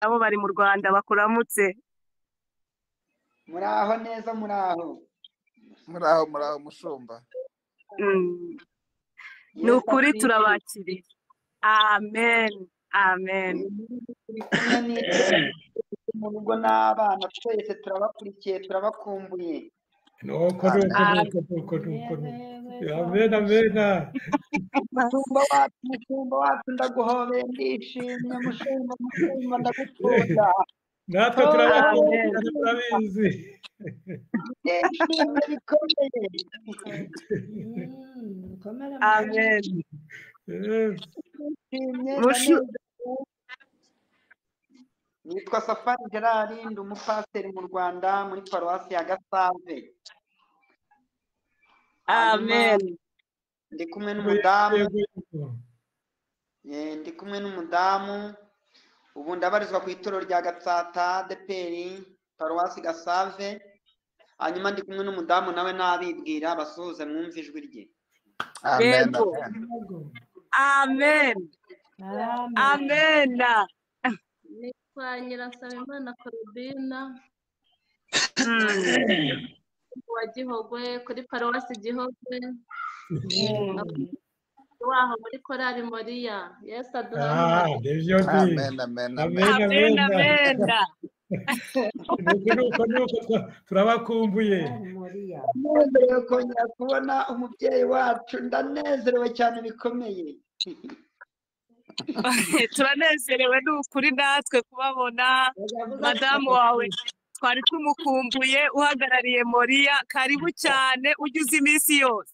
Nabo bari mu Rwanda bakuramutse. Muraho neza, muraho. Muraho, muraho mushumba. Ni Yesu ukuri ashimwe. Turabakiriye. Amen, amen. Turi kumwe n'itsinda mu rugo n'abana, twese turabakurikiye, turabakumbuye. Nuko nuko. Amen. Nuko nuko nuko nuko, amen, amen. Mushumba wacu, mushumba wacu, ndaguhobeye, ndishimye. Mushumba, mushumba, ndagukunda. Natwe Oh, turabakunda, turabizi. Ndishimye bikomeye. Amen. Yes. Ndishimye, Mushu ndanezerewe. Nitwa Safari Gerard, ndi umupasiteri mu Rwanda muri paruwasi ya Gasave. Hanyuma Amen. ndi kumwe n'umudamu. Yego, yego. Ndi kumwe n'umudamu. Ubu ndabarizwa ku itorero rya Gatsata ADEPR, paruwasi Gasave. Hanyuma ndi kumwe n'umudamu, nawe nabibwira, basuhuze mwumve ijwi rye. Amen. Yego. Amen. Amen, amen. Nitwa Nyiransabimana Korobina wa Gihogwe, kuri paruwasi Gihogwe, waho muri korali Moriya. Yesu aduha Ah, nibyo ndi. Amen, amen, amen. Amen. Amen. Amen. Amen. Nuko nuko nuko, turabakumbuye. Ndanezerewe kongera kubona umubyeyi wacu, ndanezerewe cyane bikomeye. Turanezerewe ni ukuri natwe kubabona. Madamu wawe twari tumukumbuye, uhagarariye Moriya, karibu cyane, ujye uza iminsi yose.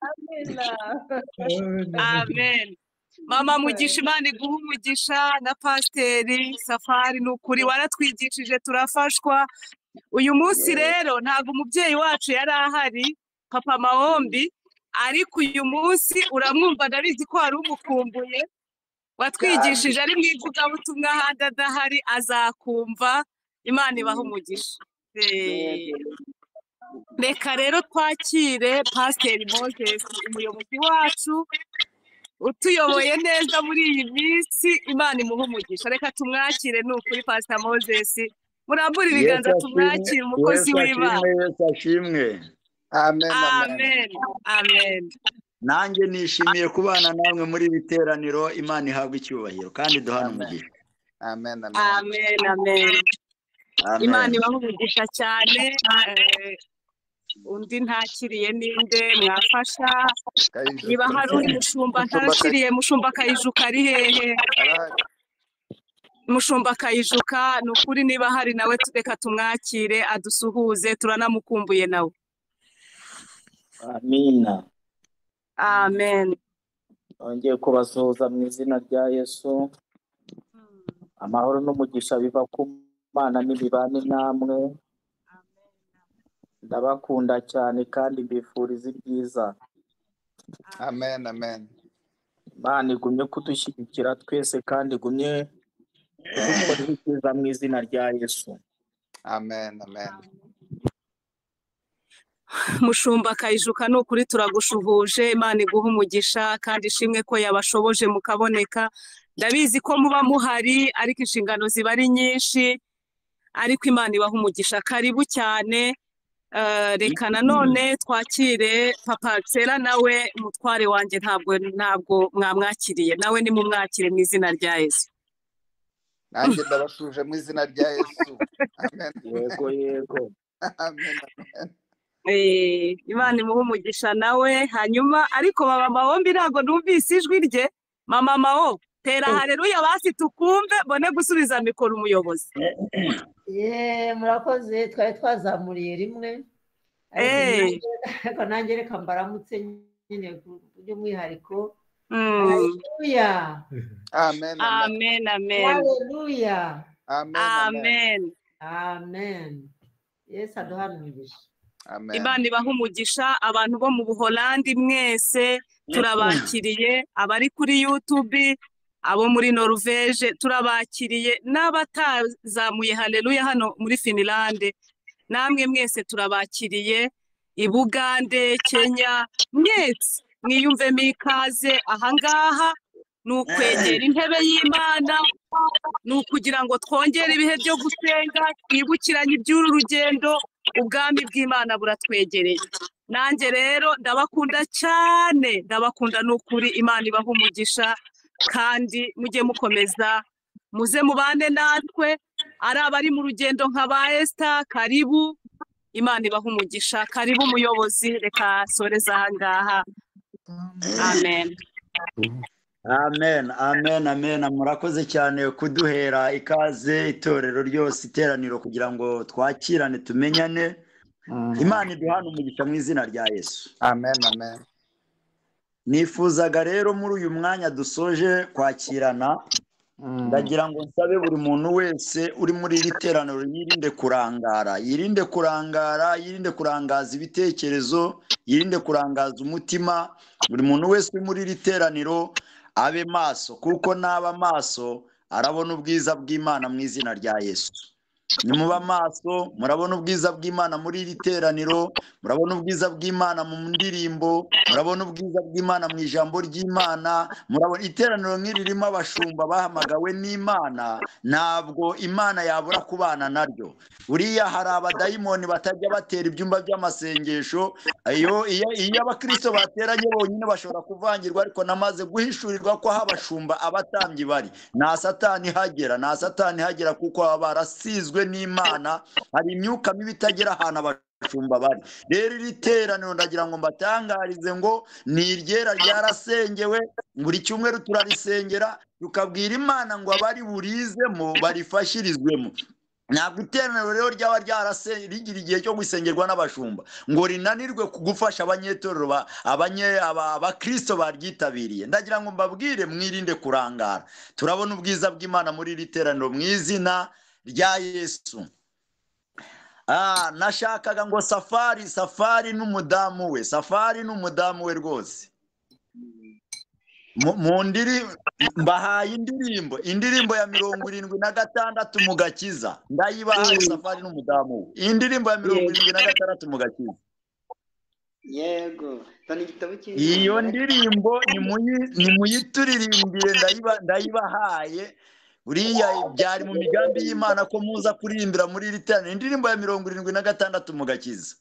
Amina. Amen. Mama Mugisha, Imana iguha umugisha, na Pasiteri Safari, ni ukuri waratwigishije turafashwa. Uyu munsi rero ntabwo umubyeyi wacu yari ahari, Papa Mahombi, ariko uyu munsi uramwumva, ndabizi ko wari umukumbuye. Watwigishije ari mu ivugabutumwa ahandi adahari azakumva. Imana ibaha umugisha. Reka rero twakire Pasiteri Moses, umuyobozi wacu utuyoboye neza muri iyi minsi. Imana imuhe umugisha. Reka tumwakire, ni ukuri. Pasita Moses, murambure ibiganza Yesu ashimwe, tumwakire, umukozi Yesu w'Imana. ashimwe, Yesu ashimwe. Amen, amen. Amen, amen. Nanjye nishimiye kubana namwe muri iri teraniro. Imana ihabwe icyubahiro kandi duhane Amen. umugisha. Amen, amen. Amen, amen. Imana Amen. ibahe umugisha cyane. Undi ntakiriye ninde mwafasha? Kayijuka. Niba hari undi mushumba Mushumba. ntakiriye, mushumba Kayijuka ari hehe? Arahari. Mushumba Kayijuka, ni ukuri niba hari nawe reka tumwakire adusuhuze, turanamukumbuye nawe. Amina. Amen. Nongeye kubasuhuza mu izina rya Yesu. Amahoro n'umugisha biva ku Mana n'ibibane namwe. Ndabakunda cyane kandi mbifuriza ibyiza. Amen, amen. Imana igumye kudushyigikira twese kandi igumye kudukorera ibyiza mu izina rya Yesu. Amen, amen. Mushumba Kayijuka, ni ukuri turagushuhuje. Imana iguha umugisha kandi ishimwe ko yabashoboje mukaboneka. Ndabizi ko muba muhari ariko inshingano ziba ari nyinshi, ariko Imana ibaha umugisha. Karibu cyane. Reka nanone twakire Papa Tsera, nawe umutware wanjye, ntabwo mwamwakiriye, nawe nimumwakire mu izina rya Yesu. Nanjye ndabashuje mu izina rya Yesu. Amen. Yego, yego. Amen, amen. Imana imuhe umugisha nawe. Hanyuma ariko mama Mahombi ntabwo numvise ijwi rye. Mama Maho, tera hareruya basi tukumve, mbone gusubiza mikoro umuyobozi. Ye, murakoze. Twari twazamuriye rimwe, ariko ariko nanjye reka mbaramutse nyine ku by'umwihariko. Haleluya! Amen, amen. Amen, amen. Haleluya! Amen, amen. Amen. Amen. Yesu aduhane umugisha. Amen. Imana ibahe umugisha. Abantu bo mu Buholandi mwese turabakiriye, abari kuri YouTube, abo muri Norvege turabakiriye, n'abatazamuye haleluya hano muri Finlande namwe mwese turabakiriye, i Bugande, Kenya, mwese mwiyumvemo ikaze ahangaha. Ni ukwegera intebe y'Imana, ni ukugira ngo twongere ibihe byo gusenga, twibukiranye iby'uru rugendo. Ubwami bw'Imana buratwegereye. Nanjye rero ndabakunda cyane, ndabakunda ni ukuri. Imana ibaha umugisha, kandi mujye mukomeza muze mubane natwe, ari abari mu rugendo nka ba Esther, karibu. Imana ibaha umugisha. Karibu umuyobozi, reka soreza aha ngaha. Amen. Amen, amen, amen. Murakoze cyane kuduhera ikaze itorero ryose, iteraniro, kugira ngo twakirane tumenyane. Imana iduhane umugisha mu izina rya Yesu. Amen, amen. Nifuzaga rero muri uyu mwanya dusoje kwakirana, ndagira ngo nsabe buri muntu wese uri muri iri teraniro yirinde kurangara, yirinde kurangara, yirinde kurangaza ibitekerezo, yirinde kurangaza umutima. Buri muntu wese uri muri iri teraniro abe maso, kuko naba maso arabona ubwiza bw'Imana mu izina rya Yesu. Nimuba maso murabona ubwiza bw'Imana muri iri teraniro, murabona ubwiza bw'Imana mu ndirimbo, murabona ubwiza bw'Imana mu ijambo ry'Imana. Murabona iteraniro nk'iri ririmo abashumba bahamagawe n'Imana, ntabwo Imana yabura kubana naryo. Buriya hari abadayimoni batajya batera ibyumba by'amasengesho. Iyo abakristo bateranye bonyine bashobora kuvangirwa, ariko namaze guhishurirwa ko aho abashumba abatambyi bari nta satani ihagera, nta satani ihagera, kuko baba barasizwe n'Imana. Hari imyuka mibi itagera ahantu abashumba bari. Rero iri teraniro ndagira ngo mbatangarize ngo ni iryera ryarasengewe, buri cyumweru turarisengera, tukabwira Imana ngo abari burizemo barifashirizwemo. Ntabwo iteraniro rero ryaba rigira igihe cyo gusengerwa n'abashumba ngo rinanirwe gufasha abanyetorero abakristo baryitabiriye. Ndagira ngo mbabwire mwirinde kurangara. Turabona ubwiza bw'Imana muri iri teraniro mu izina rya Yesu. Nashakaga ngo Safari n'umudamu we, Safari n'umudamu we rwose. Mbahaye indirimbo ya 76 mu gakiza, ndayibahaye Safari n'umudamu we, indirimbo ya 76 mu gakiza. Yego, iyo ndirimbo nimuyituririmbire, ndayibahaye. Buriya byari mu migambi y'Imana ko muza kuririmbira muri iri teraniro indirimbo ya 76 mu gakiza.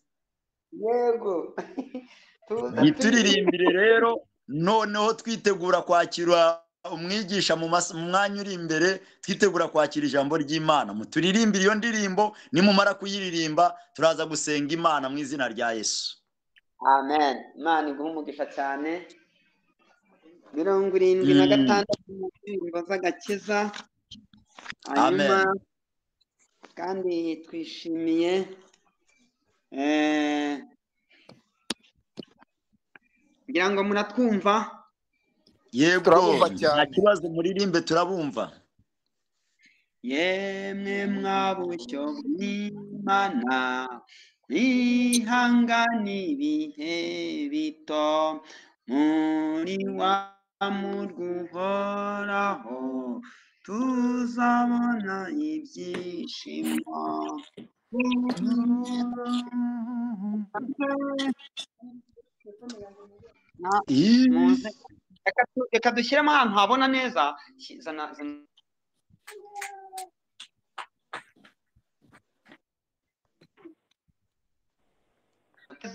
Yego, yituririmbire rero. Noneho twitegura kwakira umwigisha mu mwanya uri imbere, twitegura kwakira ijambo ry'Imana. Muturirimbire iyo ndirimbo, nimumara kuyiririmba turaza gusenga Imana mu izina rya Yesu. Amen. Imana iguhe umugisha cyane. 76 mu ndirimbo z'agakiza. Hanyuma kandi twishimiye ngira ngo muratwumva. Yego, nta kibazo, muririmbe turabumva. Yemwe mwabushyo bw'Imana, mwihangane ibihe bito, muri wa murwa uhoraho tuzabona ibyishimo. Reka dushyiremo ahantu habona neza.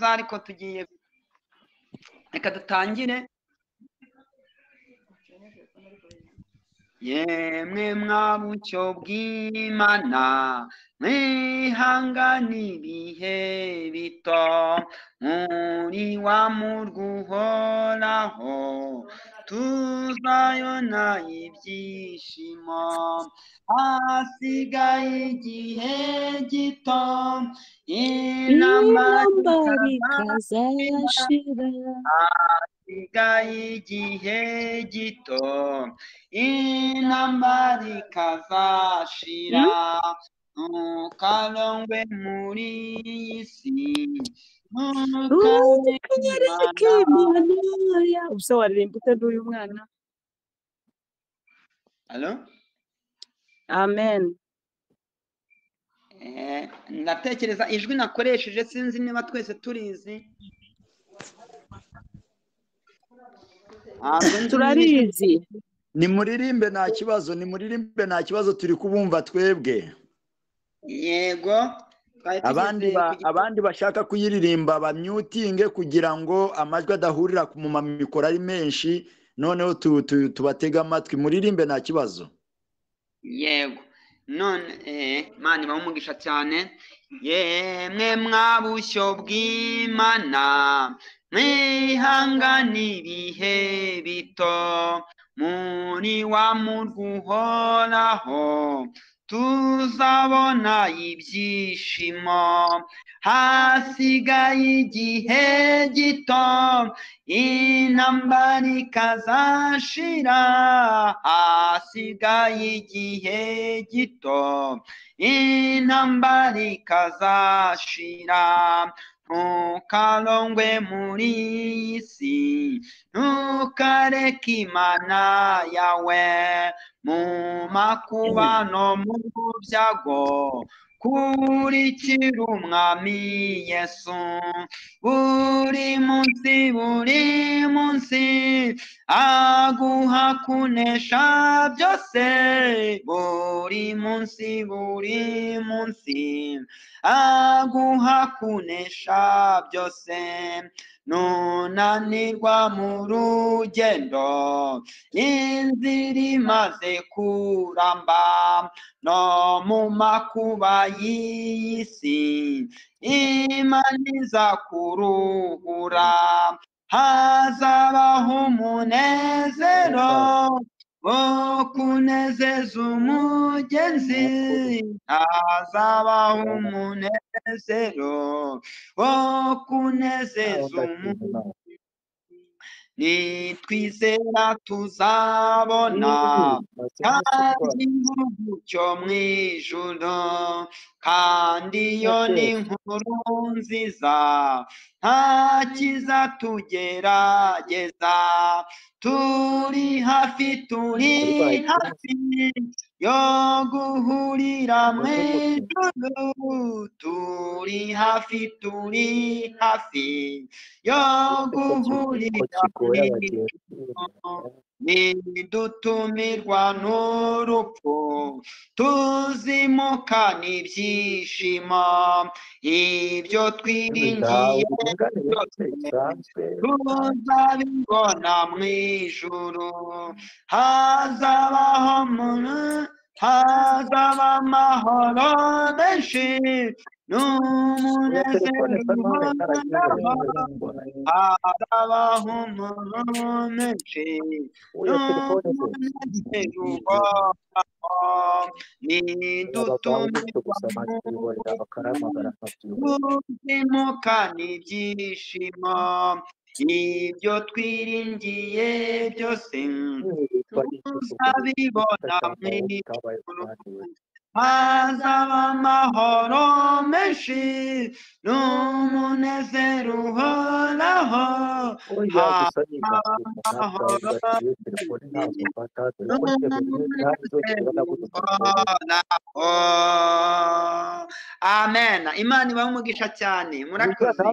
Ariko tugiye, reka dutangire. Yemwe mwabucyo bw'Imana, mwihangane ibihe bito, muri wa murwa uhoraho tuzayona ibyishimo. Hasigaye igihe gito, intambara ikazashira. Hasigaye igihe gito, intambara ikazashira. Ntukarongwe muri iyi si, ntukareke Imana. Ubuse waririmba ute n'uyu mwana? Alo? Amen. Ndatekereza ijwi nakoresheje, sinzi niba twese turizi. Turarizi. Nimuririmbe nta kibazo, nimuririmbe nta kibazo, turi kubumva twebwe. Yego, twari Abandi tugeze ku gice. abandi bashaka kuyiririmba bamyutinge kugira ngo amajwi adahurira mu mamikoro ari menshi, noneho tubatege amatwi. Muririmbe nta kibazo. Yego, none Imana ibahe umugisha cyane. Yemwe mwabushyo bw'Imana, mwihangane ibihe bito, muri wa murwa uhoraho tuzabona ibyishimo. Hasigaye igihe gito, intambara ikazashira. Hasigaye igihe gito, intambara ikazashira. Ntukarongwe muri iyi si, ntukareke Imana yawe mu makuba no mu byago. Kurikira Umwami Yesu buri munsi, buri munsi aguha kunesha byose. Buri munsi, buri munsi aguha kunesha byose. Nunanirwa mu rugendo, inzira imaze kuramba, no mu makuba y'iyi si, Imana izakuruhura. Hazabaho umunezero wo kunezeza umugenzi, hazabaho umunezero wo kunezeza umugenzi. Nitwizera tuzabona kandi igihugu cyo mu ijuru, kandi iyo ni inkuru nziza, nta kiza tugerageza. Turi hafi, turi hafi yo guhurira mu ijuru. Turi hafi, turi hafi yo guhurira mu ijuru. Nidutumirwa n'urupfu, tuzimukana ibyishimo. Ibyo twiringiye byose tuzabibona mu ijuru. Hazabaho hazaba amahoro menshi n'umunezero uhoraho. Hazabaho amahoro menshi n'umunezero uhoraho. Nidutumirwa tuzimukana ibyishimo. Ibyo twiringiye byose tuzabibona mu ijuru. Hazaba amahoro menshi n'umunezero uhoraho. Hazaba amahoro n'umunezero uhoraho. Amen. Imana ibahe umugisha cyane. Murakoze.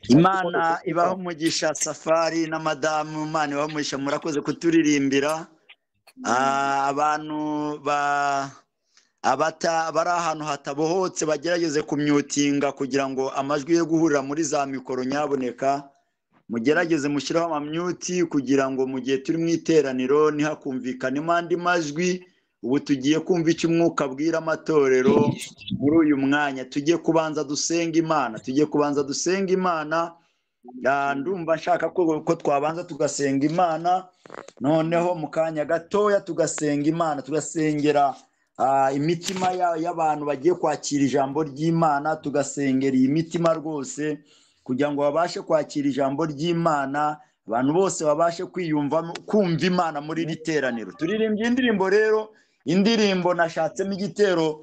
Imana ibahe umugisha Safari na madamu, Imana ibahe umugisha, murakoze kuturirimbira. Abantu bari ahantu hatabohotse bagerageze kumyutinga kugira ngo amajwi yo guhurira muri za mikoro nyaboneka, mugerageze mushyireho amamyuti kugira ngo mu gihe turi mu iteraniro ntihakumvikanemo andi majwi. Ubu tugiye kumva icyo umwuka abwira amatorero muri uyu mwanya. Tugiye kubanza dusenga Imana, tugiye kubanza dusenga Imana. Ndumva nshaka ko twabanza tugasenga Imana, noneho mu kanya gatoya tugasenga Imana, tugasengera imitima y'abantu bagiye kwakira ijambo ry'Imana, tugasengera iyi mitima rwose kugira ngo babashe kwakira ijambo ry'Imana, abantu bose babashe kwiyumvamo, kumva Imana muri iri teraniro. Turirimbye indirimbo rero, indirimbo nashatsemo igitero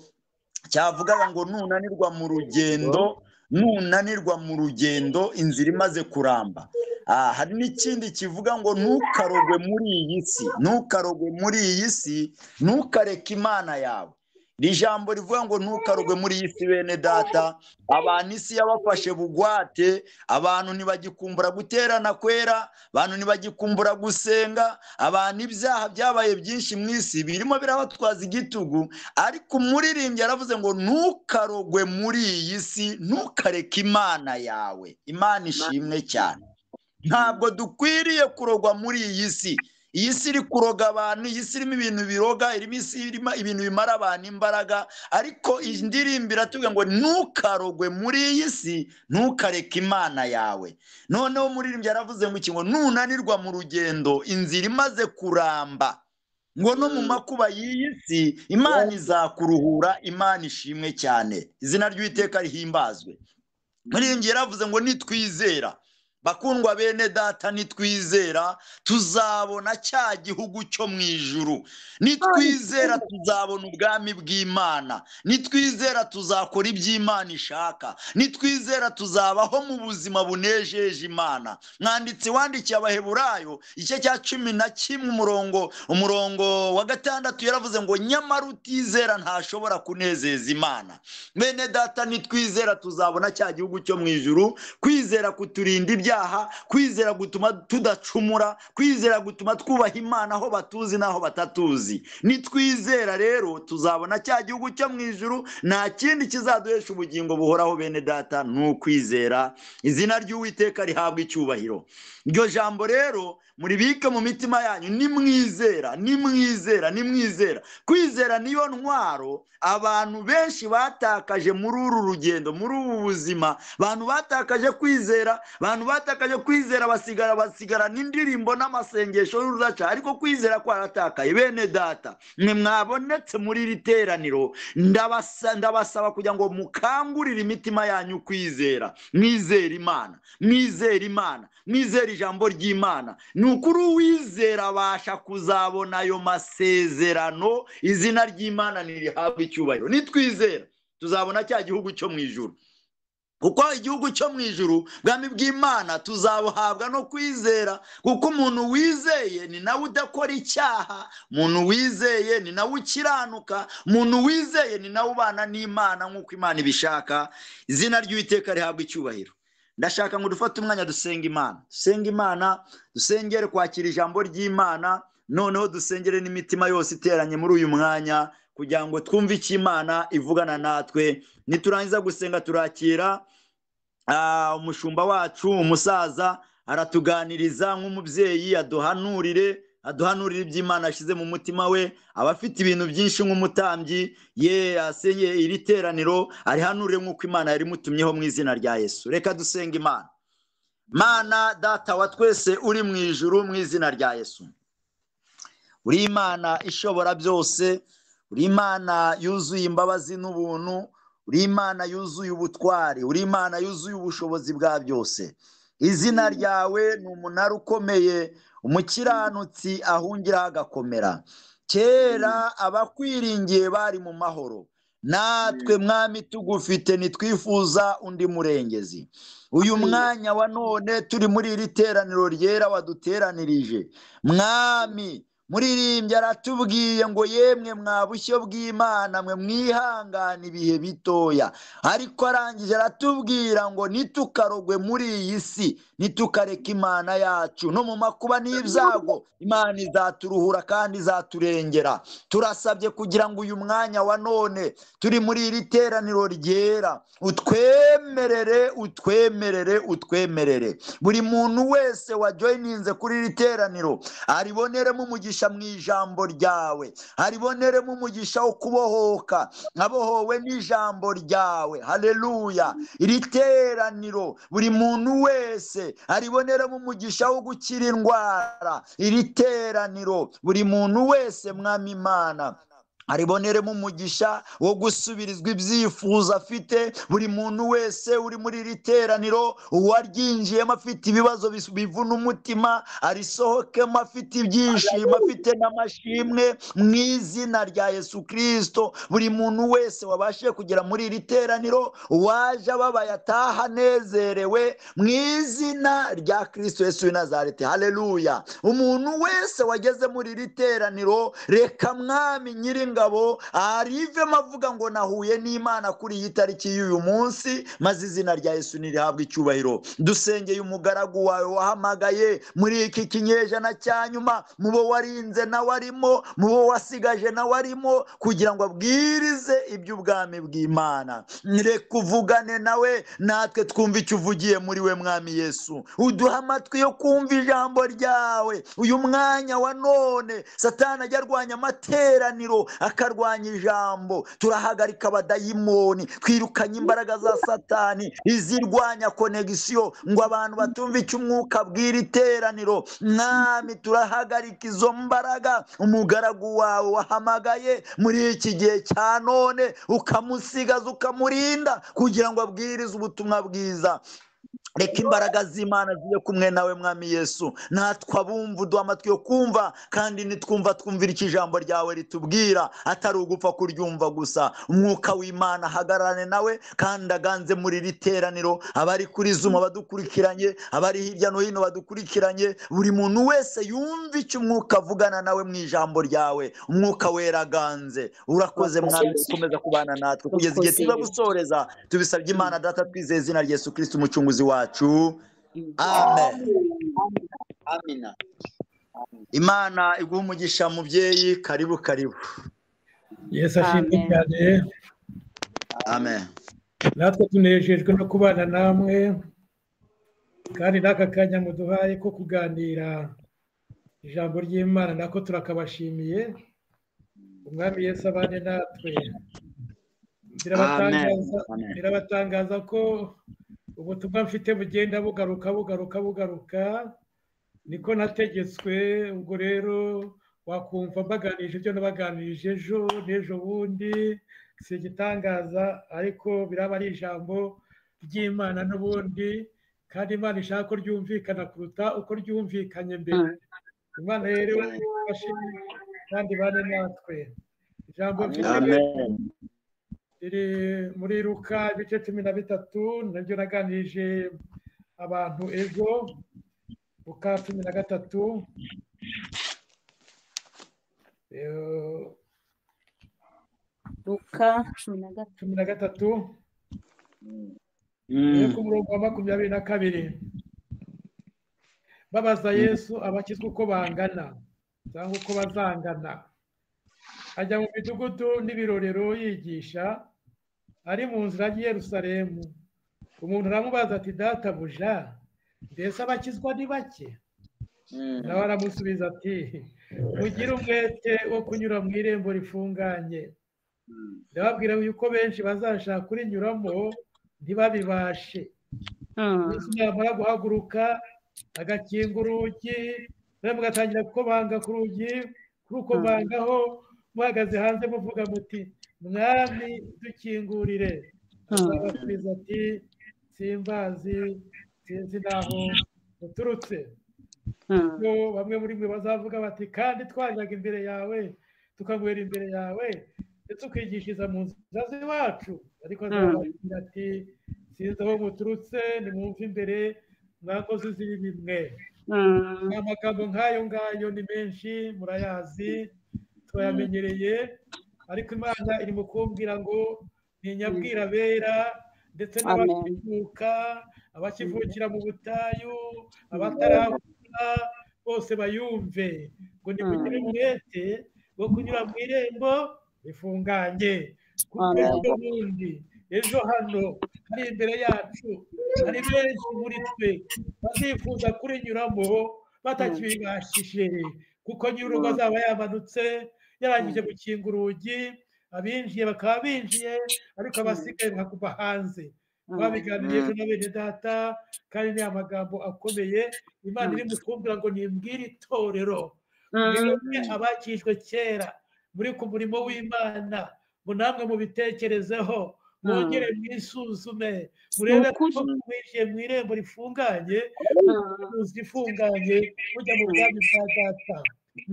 cyavugaga ngo nunanirwa mu rugendo, nunanirwa mu rugendo inzira imaze kuramba. Hari n'ikindi kivuga ngo ntukarogwe muri iyi si, ntukarogwe muri iyi si, ntukareke Imana yawe. Iri jambo rivuga ngo ntukarogwe muri iyi si bene data. Abantu isi yabafashe bugwate, abantu ntibagikumbura guterana kwera, abantu ntibagikumbura gusenga, abantu ibyaha byabaye byinshi mu isi birimo birabatwaza igitugu. Ariko umuririmbyi yaravuze ngo ntukarogwe muri iyi si, ntukareke Imana yawe. Imana ishimwe cyane. Ntabwo dukwiriye kurogwa muri iyi si. Iyi si iri kuroga abantu, iyi si irimo ibintu biroga, irimo isi irimo ibintu bimara abantu imbaraga. Ariko indirimbo iratubwira ngo ntukarogwe muri iyi si, ntukareke Imana yawe. Noneho umuririmbyi yaravuze ngo iki? Ngo nunanirwa mu rugendo, inzira imaze kuramba, ngo no mu makuba y'iyi si Imana izakuruhura. Imana ishimwe cyane, izina ry'Uwiteka rihimbazwe. Umuririmbyi yaravuze ngo nitwizera, bakundwa bene data, nitwizera tuzabona cya gihugu cyo mu ijuru. Nitwizera tuzabona ubwami bw'Imana. Nitwizera tuzakora iby'Imana ishaka. Nitwizera tuzabaho mu buzima bunejeje Imana. Mwanditsi wandikiye Abaheburayo igice cya 11 umurongo wa 6 yaravuze ngo nyamara utizera ntashobora kunezeza Imana. Bene data, nitwizera tuzabona cya gihugu cyo mu ijuru. Kwizera kuturinda ibyaha, kwizera gutuma tudacumura, kwizera gutuma twubaha Imana aho batuzi n'aho batatuzi. Nitwizera rero tuzabona cya gihugu cyo mu ijuru. Nta kindi kizaduhesha ubugingo buhoraho bene data, ni ukwizera. Izina ry'Uwiteka rihabwa icyubahiro. Iryo jambo rero muribike mu mitima yanyu, nimwizera, nimwizera, nimwizera. Kwizera niyo ntwaro abantu benshi batakaje muri uru rugendo, muri ubu buzima. Abantu batakaje kwizera, abantu batakaje kwizera basigara n'indirimbo n'amasengesho y'urudaca, ariko kwizera kwaratakaye. Bene data, mwe mwabonetse muri iri teraniro, ndabasaba kugira ngo mukangurire imitima yanyu kwizera. Mwizere Imana, mwizere Imana, mwizere ijambo ry'Imana. Ni ukuri uwizera abasha kuzabona ayo masezerano. Izina ry'Imana nirihabwe icyubahiro. Nitwizera tuzabona cya gihugu cyo mu ijuru. Kuko igihugu cyo mu ijuru, bwami bw'Imana, tuzabuhabwa no kwizera. Kuko umuntu wizeye ni nawe udakora icyaha, umuntu wizeye ni nawe ukiranuka, umuntu wizeye ni nawe ubana n'Imana nk'uko Imana ibishaka. Izina ry'Uwiteka rihabwa icyubahiro. Ndashaka ngo dufate umwanya dusenga Imana, dusenga Imana, dusengere kwakira ijambo ry'Imana, noneho dusengere n'imitima yose iteranye muri uyu mwanya kugira ngo twumve icyo Imana ivugana natwe. Niturangiza gusenga turakira umushumba wacu umusaza, aratuganiriza nk'umubyeyi, aduhanurire iby'Imana ashyize mu mutima we. Abafite ibintu byinshi nk'umutambyi, ye asenye iri teraniro arihanurire nk'uko Imana yarimutumyeho mu izina rya Yesu. Reka dusenga Imana. Mana data wa twese uri mu ijuru, mu izina rya Yesu, uri Imana ishobora byose, uri Imana yuzuye imbabazi n'ubuntu, uri Imana yuzuye ubutwari, uri Imana yuzuye ubushobozi bwa byose. Izina ryawe ni umunara ukomeye, umukiranutsi ahungira agakomera. Kera abakwiringiye bari mu mahoro, natwe mwami tugufite ntitwifuza undi murengezi. Uyu mwanya wa none turi muri iri teraniro ryera waduteranirije, mwami muririmbyi aratubwiye ngo yemwe mwa bushyo bw'Imana mwe mwihangana ibihe bitoya. Ariko arangije aratubwira ngo nitukarogwe muri iyi si, nitukareka Imana yacu no mu makuba n'ibyago, Imana izaturuhura kandi izaturengera. Turasabye kugira ngo uyu mwanya wa none turi muri iri teraniro ryera utwemerere, utwemerere, utwemerere. Buri muntu wese wajoininze kuri iri teraniro ariboneremo umugisha mu ijambo ryawe, hariboneremo umugisha wo kubohoka, abohowe n'ijambo ryawe. Haleluya. Iri teraniro buri muntu wese ariboneremo umugisha wo gukira indwara. Iri teraniro buri muntu wese, mwami Imana, ariboneremo umugisha wo gusubirizwa ibyifuzo afite. Buri muntu wese uri muri iri teraniro, uwaryinjiyemo afite ibibazo bivuna umutima, arisohokemo afite ibyishimo, afite n'amashimwe mu izina rya Yesu Kristo. Buri muntu wese wabashije kugera muri iri teraniro, uwaje ababaye ataha anezerewe mu izina rya Kristo Yesu w'i Nazareti. Haleluya. Umuntu wese wageze muri iri teraniro, reka mwami nyiri w'ingabo arivemo avuga ngo nahuye n'Imana kuri iyi tariki y'uyu munsi, maze izina rya Yesu nirihabwe icyubahiro. Dusengeye umugaragu wawe wahamagaye muri iki kinyejana cya nyuma, mu bo warinze nawe arimo, mu bo wasigaje nawe arimo, kugira ngo abwirize iby'ubwami bw'Imana. Reka uvugane nawe, natwe twumve icyo uvugiye muri we Mwami Yesu. Uduha amatwi yo kumva ijambo ryawe. Uyu mwanya wa none Satani ajya arwanya amateraniro, akarwanya ijambo. Turahagarika abadayimoni, twirukanye imbaraga za Satani izirwanya konegisiyo ngo abantu batumve icyo umwuka abwira iteraniro. Mwami, turahagarika izo mbaraga. Umugaragu wawe wahamagaye muri iki gihe cya none, ukamusigaza ukamurinda kugira ngo abwirize ubutumwa bwiza. Reka imbaraga z'Imana zibe kumwe nawe Mwami Yesu. Natwe abumva uduha amatwi yo kumva, kandi nitwumva twumvira icyo ijambo ryawe ritubwira, atari ugupfa kuryumva gusa. Umwuka w'Imana ahagararane nawe kandi aganze muri iri teraniro. Abari kuri Zoom badukurikiranye, abari hirya no hino badukurikiranye, buri muntu wese yumve icyo umwuka avugana nawe mu ijambo ryawe. Umwuka wera aganze. Urakoze Mwami, ukomeza kubana natwe kugeza igihe tuza gusoreza. Tubisabye Imana Data, twizeye izina rya Yesu Kristo umucunguzi wacu. Amen. Amina. Imana iguhe umugisha mubyeyi. Karibu karibu. Yesu ashimwe cyane. Amen. Natwe tunejejwe no kubana namwe, kandi n'aka kanya muduhaye ko kuganira ijambo ry'Imana nako turakabashimiye. Umwami Yesu abane natwe. Birabatangaza ko ubutumwa mfite bugenda bugaruka bugaruka bugaruka, niko nategetswe. Ubwo rero wakumva mbaganirije ibyo nabaganirije ejo n'ejo bundi, si igitangaza, ariko biraba ari ijambo ry'Imana n'ubundi, kandi Imana ishaka ko ryumvikana kuruta uko ryumvikanye mbere. Imana rero ifashe kandi bane natwe. Ijambo mfite riri muri Luka ibice 13, nabyo naganirije abantu ejo. Luka 13, Luka 13 ku murongo wa 22. Babaza Yesu abakizwa uko bangana cyangwa uko bazangana. Ajya mu midugudu n'ibirorero yigisha, ari mu nzira y'i Yerusalemu. Umuntu aramubaza ati: databuja, mbese abakizwa ni bake? Nawe aramusubiza ati: mugire umwete wo kunyura mu irembo rifunganye. Ndababwira yuko benshi bazashaka kurinyuramo ntibabibashe. Yesu namara guhaguruka agakinga urugi, nawe mugatangira gukomanga ku rugi, kurukomangaho muhagaze hanze muvuga muti: Mwami dukingurire. Azabasubiza ati: simbazi, sinzi n'aho muturutse. Bamwe muri mwe bazavuga bati: kandi twajyaga imbere yawe, tukanywera imbere yawe, ndetse ukigishiriza mu nzira z'iwacu. Ariko azababwira ati: sinzi aho muturutse, nimwumve imbere mwakoze z'ibibi mwe. Amagambo nk'ayo ngayo ni menshi, murayazi, turayamenyereye, ariko Imana iri mu kumbwira ngo ntinyabwira abera ndetse n'abakivuka, abakivukira mu butayu, abatarabona bose bayumve, ngo nimugire umwete wo kunyura mu irembo rifunganye. Kuko ejo bundi, ejo hano hari imbere yacu hari benshi muri twe bazifuza kurinyuramo batakibibashije, kuko nyir'urugo azaba yamanutse yarangije gukinga urugi, abinjiye bakaba binjiye, ariko abasigaye bakaguma hanze. Twabiganiriye ejo na bene data, kandi ni amagambo akomeye. Imana iri mu kumbwira ngo nimbwire itorero, mwebwe abakijwe kera muri ku murimo w'Imana, ngo namwe mubitekerezeho, mwongere mwisuzume, murebe ko mwinjiye mu irembo rifunganye, inzu ifunganye, mujya mu bwami bwa data.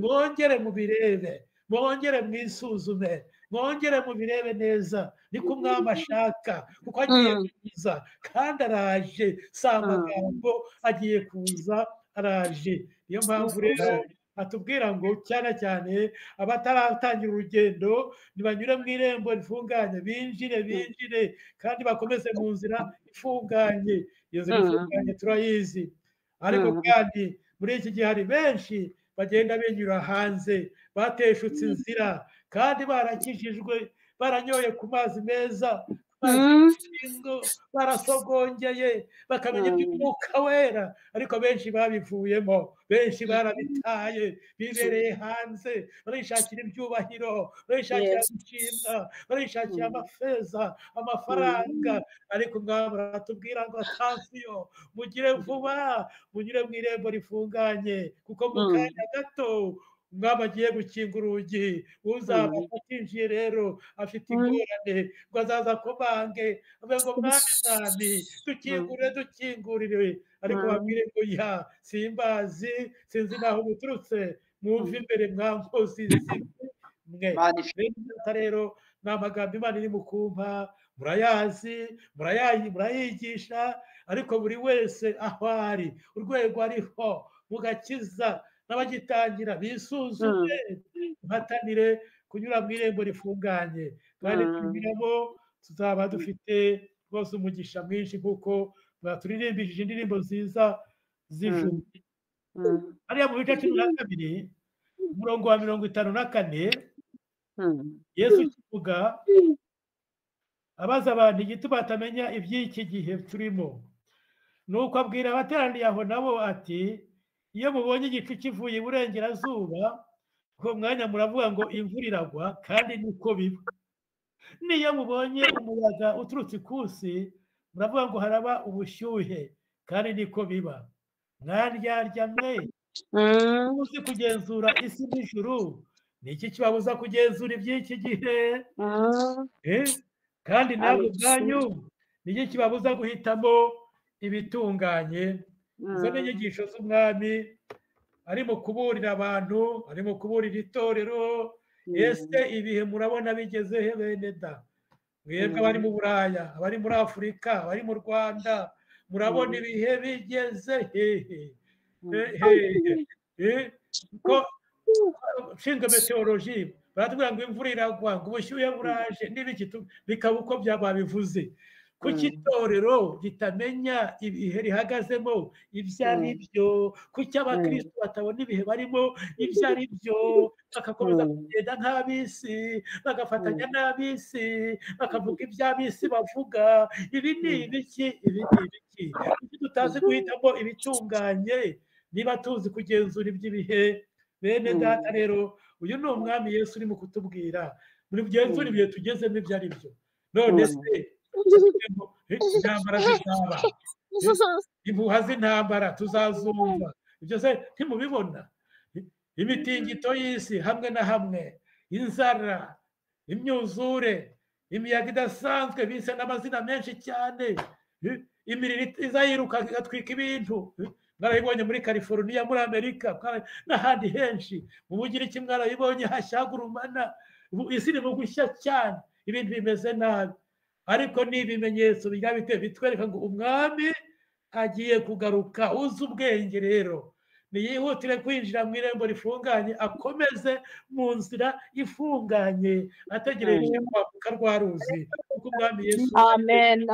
Mwongere mubirebe, mwongere mwisuzume, mwongere mubirebe neza, niko umwami ashaka, kuko agiye kuza kandi araje. Si amagambo, agiye kuza, araje. Niyo mpamvu rero atubwira ngo cyane cyane abataratangira urugendo ntibanyure mu irembo rifunganye, binjire binjire kandi bakomeze mu nzira ifunganye. Iyo nzira ifunganye turayizi, ariko kandi muri iki gihe hari benshi bagenda binyura hanze, bateshutse inzira kandi barakijijwe, baranyoye ku mazi meza, barasogongeye, bakamenya iby'umwuka wera, ariko benshi babivuyemo, benshi barabitaye, bibereye hanze, barishakira ibyubahiro, barishakira gushimwa, barishakira amafeza, amafaranga. Ariko umwami aratubwira ngo atansiyo, mugire vuba, munyure mu irembo rifunganye, kuko mu kanya gato umwami agiye gukinga urugi. Uzaba atinjiye rero afite ingorane, ngo azaza akomange avuge ngo mwami mwami dukingurire dukingurire, ariko babwire ngo ya simbazi, sinzi naho muturutse, mwumve imbere mwankozi mwe. Rero ni amagambo Imana iri mu kumpa, murayazi, murayigisha, ariko buri wese aho ari, urwego ariho mugakiza n'abagitangira bisuzume, muhatanire kunyura mu irembo rifunganye, kandi tunyuramo tuzaba dufite rwose umugisha mwinshi, kuko mwaturirimbishije indirimbo nziza z'ijuru. Hariya mu bice 12 umurongo wa 54, Yesu kivuga abaza abantu igituma batamenya iby'iki gihe turimo. Nuko abwira abateraniye aho nabo ati iyo mubonye igicu kivuye iburengerazuba, uwo mwanya muravuga ngo imvura iragwa, kandi niko biba. Niyo mubonye umuyaga uturutse ikusi, muravuga ngo haraba ubushyuhe, kandi niko biba. Mwaryarya mwe, muzi kugenzura isi n'ijuru, ni iki kibabuza kugenzura iby'iki gihe? Kandi namwe ubwanyu ni iki kibabuza guhitamo ibitunganye? Izo ni inyigisho z'umwami arimo kuburira abantu, arimo kuburira itorero. Ese ibihe murabona bigeze he bene da? Mwebwe abari mu Buraya, abari muri Afurika, abari mu Rwanda, murabona ibihe bigeze hehe? Ko nshinzwe meteorology baratubwira ngo imvura iragwa, ngo ubushyuhe buraje, n'ibiki bikaba uko babivuze. Kuki itorero ritamenya ibihe rihagazemo ibyo ari byo? Kuki abakristo batabona ibihe barimo ibyo ari byo, bagakomeza kugenda nk'ab'isi, bagafatanya n'ab'isi, bakavuga iby'ab'isi bavuga? Ibi ni ibiki? Ibi ni ibiki? Kuki tutazi guhitamo ibitunganye niba tuzi kugenzura iby'ibihe? Bene data rero, uyu ni umwami Yesu urimo kutubwira muri bugenzura ibihe tugezemo ibyo ari byo. None se intambara zizaba, impuha z'intambara tuzazumva, ibyo se ntimubibona? Imitingito y'isi hamwe na hamwe, inzara, imyuzure, imiyaga idasanzwe bise n'amazina menshi cyane, imiriro izayiruka igatwika ibintu. Mwarabibonye muri California, muri Amerika n'ahandi henshi. Mu Bugiriki mwarabibonye hashyagurumana, isi iri mu gushya cyane, ibintu bimeze nabi. Ariko ni ibimenyetso bitwereka ngo umwami agiye kugaruka. Uzi ubwenge rero niyihutire kwinjira mu irembo rifunganye, akomeze mu nzira ifunganye, ategereje kwambuka rwa ruzi, kuko umwami Yesu. Amen.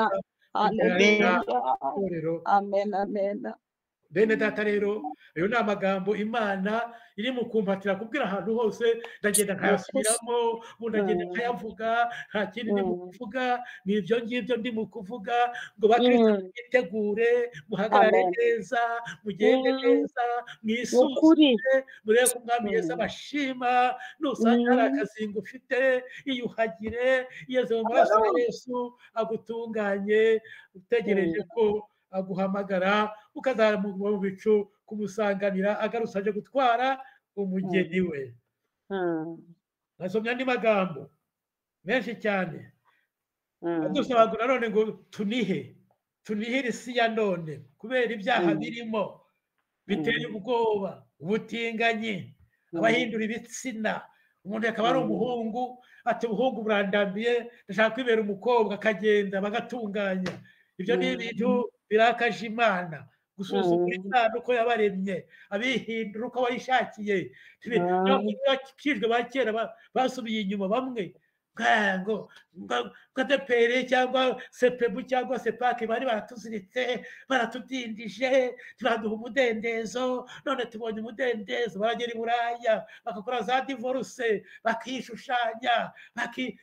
Amen. Amen. Bene data rero, ayo ni amagambo Imana iri mu kumpatira kubwira ahantu hose, ndagenda nkayasubiramo, ndagenda nkayavuga, nta kindi ndi mu kuvuga, ni ibyo ngibyo ndi mu kuvuga, ngo bakristo mwitegure, muhagarare neza, mugende neza, mwisuzume, murebe ko umwami Yesu abashima. Nusanga hari akazingo ufite, iyuhagire, iyeze mu maraso ya Yesu agutunganye, utegereje ko aguhamagara ukazamugwa mu bicu kumusanganira agarutse aje gutwara umugeni we. Nasomye andi magambo menshi cyane adusaba ngo nanone ngo tunihire isi ya none kubera ibyaha birimo biteye ubwoba, ubutinganyi, abahindura ibitsina. Umuntu akaba ari umuhungu, ati ubuhungu burandambiye, ndashaka kwibera umukobwa, akagenda bagatunganya. Ibyo ni ibintu birakaje Imana. Gusuzugura Imana uko yabaremye, abihindura uko bayishakiye. Bakijwe ba kera basubiye inyuma bamwe ngo ADEPR cyangwa sepebu cyangwa sepake bari baratuziritse, baratudindije, ntibaduha umudendezo, none tubonye umudendezo. Baragera i Buraya bagakora za divorce, bakishushanya,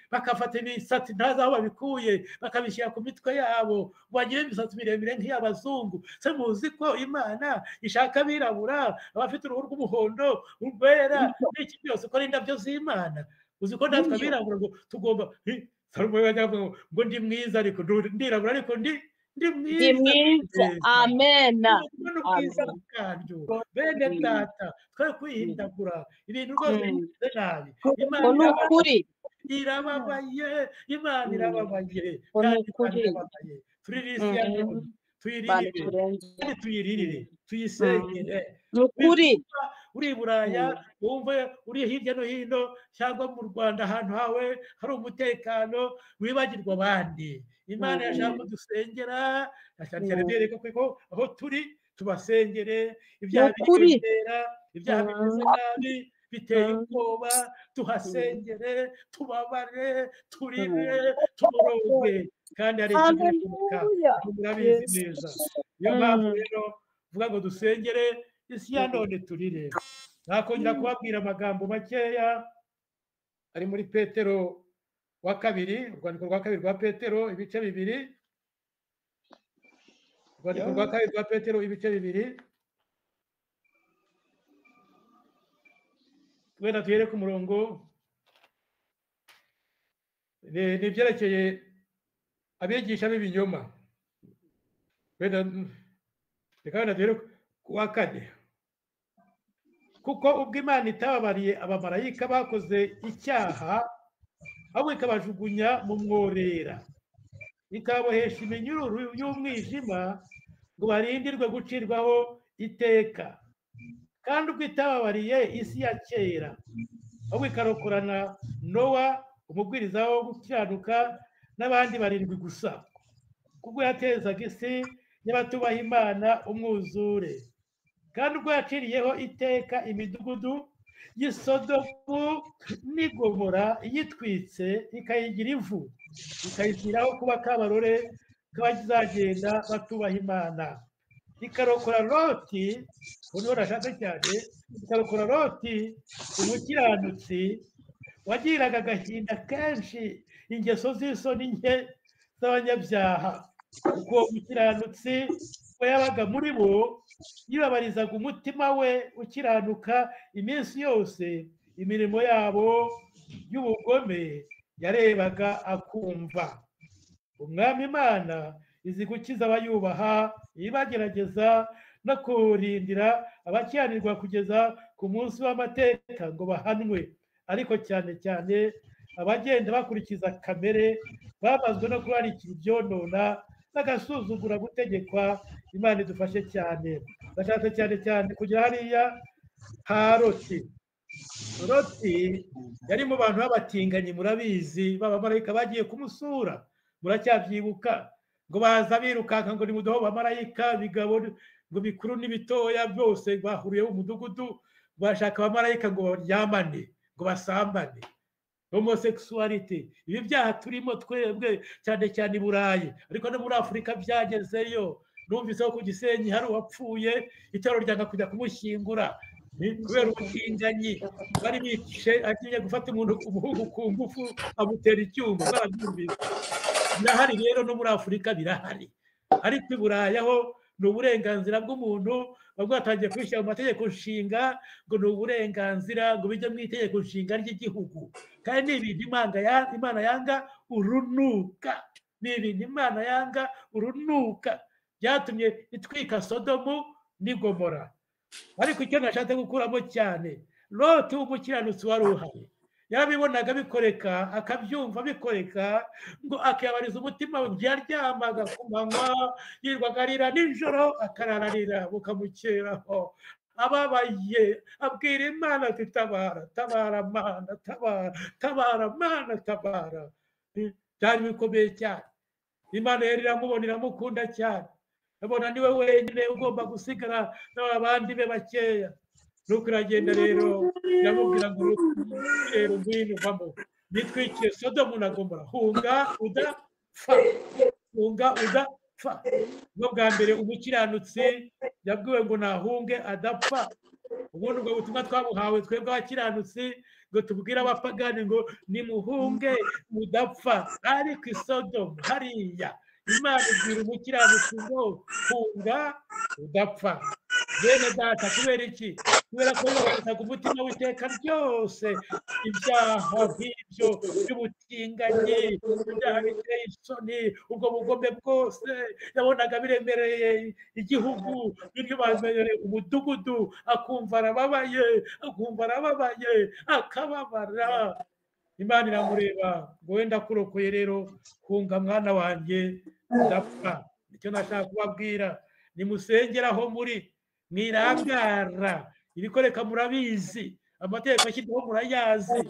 bakafata imisatsi ntazi aho babikuye, bakabishyira ku mitwe yabo, bagira imisatsi miremire nk'iy'abazungu. Se muzi ko Imana ishaka abirabura, abafite uruhu rw'umuhondo, urwera, n'iki byose, ko ari indabyo z'Imana? Uzi ko natwe abirabura ngo tugomba, Salomo yajyaga avuga ngo ndi mwiza ariko ndirabura, ariko ndi Ndi mwiza. Amen. Kubona ubwiza bwaryo, bene data, twe kwihindagura ibintu rwose bimeze nabi. Imana Ngo ni ukuri. irababaye, Imana irababaye, Ngo ni kandi Imana ukuri. irababaye. Turire isi ya none, Imana tuyiririre, iturengere. kandi tuyiririre, tuyisengere. Ni ukuri. Uri i Buraya, wumve uri hirya no hino, cyangwa mu Rwanda ahantu hawe hari umutekano, wibagirwa abandi. Imana yashaka ko dusengera, cyane cyane bereka ko aho turi tubasengere, ibyaha Ni ukuri. biriyongera, ibyaha bimeze nabi, biteye ubwoba, tuhasengere, tubabare, turire, tuboroge, kandi hari ikibi. Haleluya. Murabizi neza. Niyo mpamvu rero vuga ngo dusengere isi ya none, turire. Nakongera kubabwira amagambo makeya ari muri Petero wa kabiri, urwandiko rwa kabiri rwa Petero ibice 2, urwandiko rwa kabiri rwa Petero ibice 2, wenda duhere ku murongo ni ibyerekeye abigisha b'ibinyoma. Wenda reka wenda duhere ku wa 4. Kuko ubwo Imana itababariye abamarayika bakoze icyaha, ahubwo ikabajugunya mu mworera, ikabohesha iminyururu y'umwijima ngo barindirwe gucirwaho iteka. Kandi ubwo itababariye isi ya kera, ahubwo ikarokorana Nowa umubwiriza wo gukiranuka n'abandi 7 gusa, kubwo yatezaga isi y'abatubaha Imana umwuzure. Kandi ubwo yaciriyeho iteka imidugudu y'i Sodomu n'i Gomora, iyitwitse ikayigira ivu, ikayishyiraho kuba kabarore k'abazagenda batubaha Imana. Ikarokora Loti, ubu niho nashatse cyane, ikarokora Loti umukiranutsi wagiraga agahinda kenshi ingeso z'isoni nke z'abanyabyaha, kuko uwo mukiranutsi we yabaga muri bo, yibabarizaga umutima we ukiranuka iminsi yose imirimo yabo y'ubugome yarebaga akumva. Umwami Imana izi gukiza abayubaha, ibagerageza no kurindira abakiranirwa kugeza ku munsi w'amateka ngo bahanwe, ariko cyane cyane abagenda bakurikiza kamere, bamazwe no kurarikira ibyonona bagasuzugura gutegekwa. Imana idufashe cyane. Bashatse cyane cyane kugera hariya ha Loti. Loti yari mu bantu b'abatinganyi, murabizi, b'abamarayika bagiye kumusura, muracyabyibuka, ngo baza birukanka ngo nimuduhe abamarayika, bigabo ngo bikuru n'ibitoya byose bahuriye mu mudugudu, bashaka abamarayika ngo baryamane, ngo basambane. Homosexuality, ibi byaha turimo twebwe cyane cyane i Burayi, ariko no muri Afurika byagezeyo. Numvise ko ku Gisenyi hari uwapfuye, itorero ryanga kujya kumushyingura kubera ubutinganyi, bari bice agiye gufata umuntu umuhungu ku ngufu amutera icyuma. Barabyumvise, birahari rero no muri Afurika birahari, ariko i Burayi aho ni uburenganzira bw'umuntu, bamwe batangiye kubishyira mu mategeko nshinga ngo ni uburenganzira, ngo bijye mu itegeko nshinga ry'igihugu. Kandi ni ibintu Imana yanga urunuka, ni ibintu Imana yanga urunuka, byatumye itwika Sodomu n'i Gomora. Ariko icyo nashatse gukuramo cyane, Loti w'umukiranutsi wari uhari yarabibonaga bikoreka, akabyumva bikoreka, ngo akiyabariza umutima we. Yaryamaga ku manywa, yirwaga arira nijoro, akarararira bukamukeraho ababaye, abwira Imana ati tabara, tabara Mana, tabara, tabara Mana, tabara. Byari bikomeye cyane. Imana yari iramubona, iramukunda cyane. Abona niwe wenyine ugomba gusigara n'abandi be bakeya. Nuko iragenda rero iramubwira ngo rero ngwino uvamo, nitwikiye Sodomu na Gomora, hunga udapfa, hunga udapfa. Ubwo bwa mbere umukiranutsi yabwiwe ngo nahunge adapfa. Ubundi ubwo butumwa twabuhawe twebwe abakiranutsi ngo tubwire abapagani ngo nimuhunge mudapfa. Ariko i Sodomu hariya Imana ibwira umukiranutsi ngo hunga udapfa. Bene data, kubera iki? Kubera ko bafataga umutima w'iteka ryose ibyaha nk'ibyo by'ubutinganyi, ibyaha biteye isoni, ubwo bugome bwose yabonaga biremereye igihugu, bityo bamereye umudugudu, akumva arababaye, akumva arababaye, akababara. Imana iramureba ngo wenda kurokoye rero, hunga mwana wanjye udapfa. Nicyo nashaka kubabwira, nimusengera aho muri, mwirangara, ibikoreka murabizi, amategeko ashyirwaho murayazi,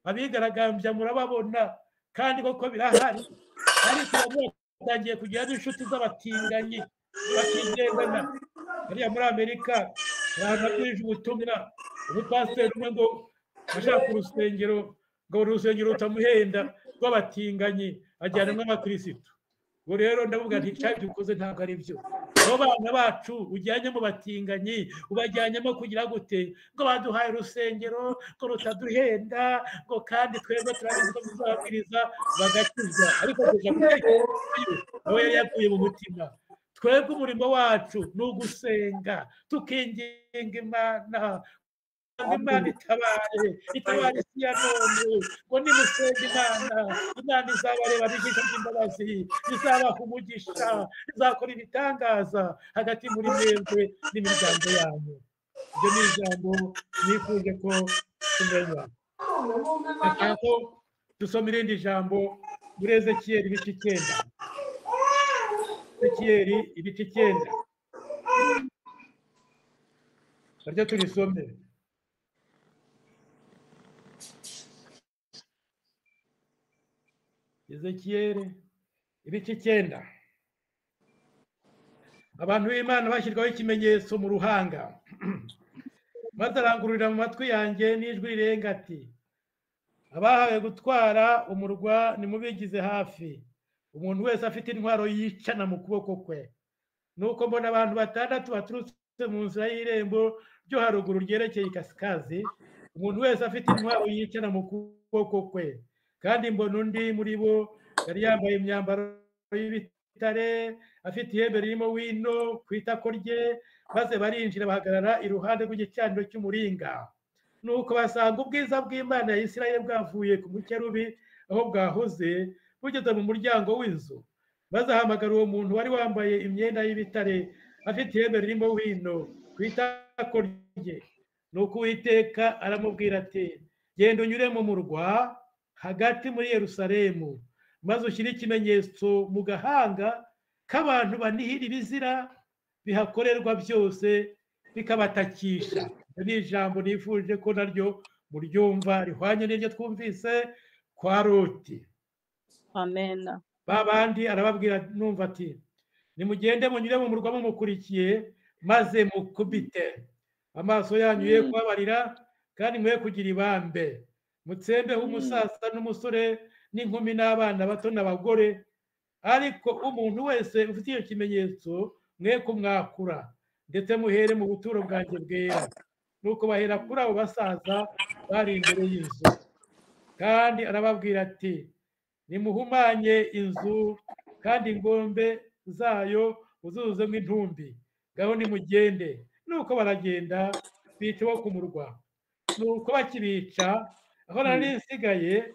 abigaragambya murababona, kandi koko birahari. Ariko bamwe batangiye kugira n'inshuti z'abatinganyi bakigendana. Hariya muri Amerika abantu babwirije ubutumwa, umupasiteri umwe ngo ashaka urusengero, ngo urusengero rutamuhenda rw'abatinganyi, ajyanamo abakirisitu. Ngo rero ndavuga nti cya ibyo ukoze ntabwo ari byo. Abo bana bacu ujyanye mu batinganyi, ubajyanyemo kugira gute? Ngo baduhaye urusengero ngo rutaduhenda, ngo kandi twebwe turabizi ko tuzababwiriza bagakizwa. Ariko kuja gutekereza nawe yari yaguye mu mutima. Twebwe umurimo wacu ni ugusenga, tukinginga Imana, Imana itabare, itabare isi ya none. Ngo nimusenga Imana, Imana izabareba n'ijisho ry'imbabazi, izabaha umugisha, izakora ibitangaza hagati muri mwebwe n'imiryango yanyu. Ibyo ni ijambo nifuje ko tumenya. Ndashaka ko dusoma irindi jambo muri Ezekiyeli ibice 9. Ezekiyeli ibice 9 naryo turisome. Ezekiyeli ibice 9. Abantu b'Imana bashyirwaho ikimenyetso mu ruhanga. Maze arangururira mu matwi yanjye n'ijwi rirenga ati: abahawe gutwara umurwa nimubigize hafi, umuntu wese afite intwaro yicana mu kuboko kwe. Nuko mbona abantu 6 baturutse mu nzira y'irembo ryo haruguru ryerekeye ikasikazi, umuntu wese afite intwaro yicana mu kuboko kwe. Kandi mbona undi muri bo yari yambaye imyambaro y'ibitare, afite ihembe ririmo wino ku itako rye, maze barinjira bahagarara iruhande rw'igicaniro cy'umuringa. Nuko basanga ubwiza bw'Imana ya Isirayeli bwavuye ku mukerubi aho bwahoze, bugeze mu muryango w'inzu. Maze ahamagara uwo muntu wari wambaye imyenda y'ibitare, afite ihembe ririmo wino ku itako rye. Nuko Uwiteka aramubwira ati: genda unyure mu murwa hagati muri Yerusalemu, maze ushyire ikimenyetso mu gahanga k'abantu banihira ibizira bihakorerwa byose, bikabatakisha. Iryo ni ijambo nifuje ko naryo muryumva, rihwanye n'iryo twumvise kwa Loti. Amen. Babandi arababwira numva ati: nimugende munyure mu murwa mumukurikiye, maze mukubite amaso yanyu ye kubabarira, kandi mwe kugira ibambe. Mutsembeho umusaza n'umusore n'inkumi n'abana bato n'abagore, ariko umuntu wese ufite iyo kimenyetso mwe kumwakura, ndetse muhere mu buturo bwanjye bwera. Nuko bahera kuri abo basaza bari imbere y'inzu. Kandi arababwira ati: nimuhumanye inzu, kandi ingombe zayo muzuzuzemo intumbi, ngaho nimugende. Nuko baragenda bica bo ku murwa. Nuko bakibica, aho nari nsigaye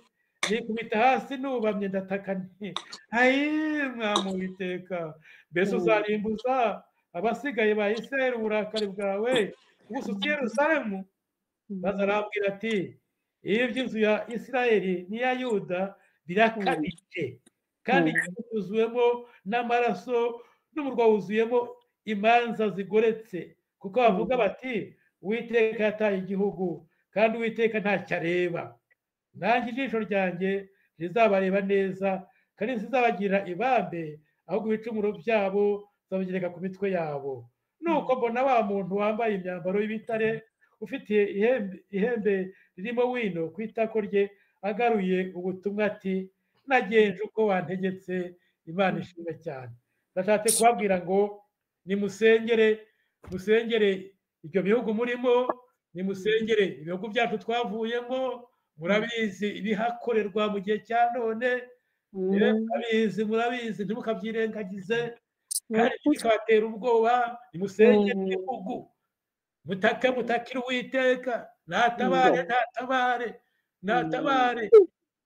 nikubita hasi nubamye ndataka nti: ayi Mwami Uwiteka, mbese uzarimbuza abasigaye ba Isirayeli uburakari bwawe ubusutse Yerusalemu? Maze arabwira ati: iby'inzu ya Isirayeli n'iya Yuda birakabije, kandi igihugu cyuzuwemo n'amaraso, n'umurwa wuzuyemo imanza zigoretse, kuko bavuga bati: Uwiteka yataye igihugu, kandi Uwiteka ntacyo areba. Nanjye ijisho ryanjye rizabareba neza, kandi ntizizabagira ibambe, ahubwo ibicumuro byabo nzabigereka ku mitwe yabo. Nuko mbona wa muntu wambaye imyambaro y'ibitare, ufite ihembe ririmo wino ku itako rye, agaruye ubutumwa ati: nagenje uko wantegetse. Imana ishimwe cyane. Ndashatse kubabwira ngo nimusengere, musengere ibyo bihugu murimo, nimusengere ibihugu byacu twavuyemo. Murabizi ibihakorerwa mu gihe cya none, murabizi, murabizi, ntimukabyirengagize kandi bikabatera ubwoba. Nimusengere ibihugu, mutake, mutakire Uwiteka, natabare, natabare, natabare.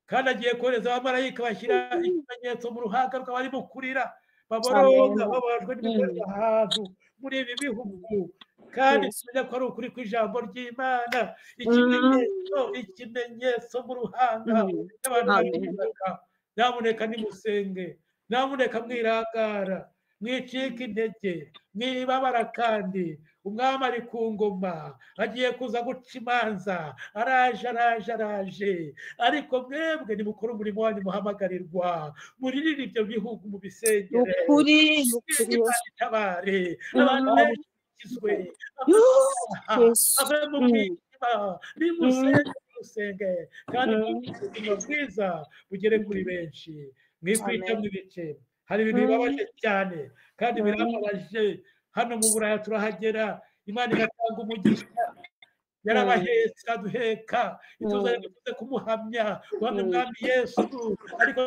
Kandi agiye kohereza abamarayika bashyira ikimenyetso mu ruhanga rw'abarimo kurira, baboroga, bababajwe n'ibikorerwa ahantu muri ibi bihugu. Kandi tumenya ko ari ukuri kw'ijambo ry'Imana. Ikimenyetso, ikimenyetso mu ruhanga y'abantu bari gutaka. Nyamuneka nimusenge, nyamuneka mwirangara, mwicika intege, mwibabara, kandi umwami ari ku ngoma, agiye kuza guca imanza. Araje, araje, araje. Ariko mwebwe nimukore umurimo wanyu muhamagarirwa, muririre ibyo bihugu, mubisengere, Ukuri. Imana itabare abantu benshi bakizwe, ave mu mwijima. Nimusenge, musenge, kandi ubuzima bwiza bugere kuri benshi. Mwikwita mu ibice. Hari ibintu bibabaje cyane kandi birababaje. Hano mu Buraya turahagera, Imana igatanga umugisha, yarabahetse, iraduheka, ituzanye ngo tuze kumuhamya, guhamya umwami Yesu. Ariko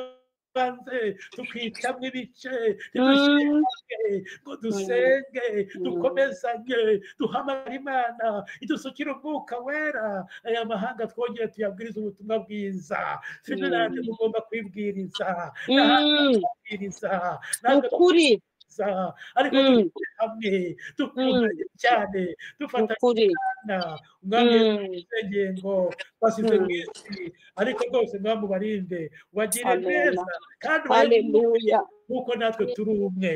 banze tukicamo ibice, ntidushyire hamwe ngo dusenge, dukomezanye, duhamagare Imana idusukire umwuka wera. Aya mahanga twongere tuyabwirize ubutumwa bwiza. Finland mugomba kwibwiriza, n'ahandi kubwiriza, natwe Ukuri. kubwiriza, ariko turi hamwe, dukundanye cyane, dufatanye umwami Yesu ngo basize mu isi, ariko rwose mwami ubarinde, ubagire Amen. neza kandi Haleluya. nk'uko natwe turi umwe.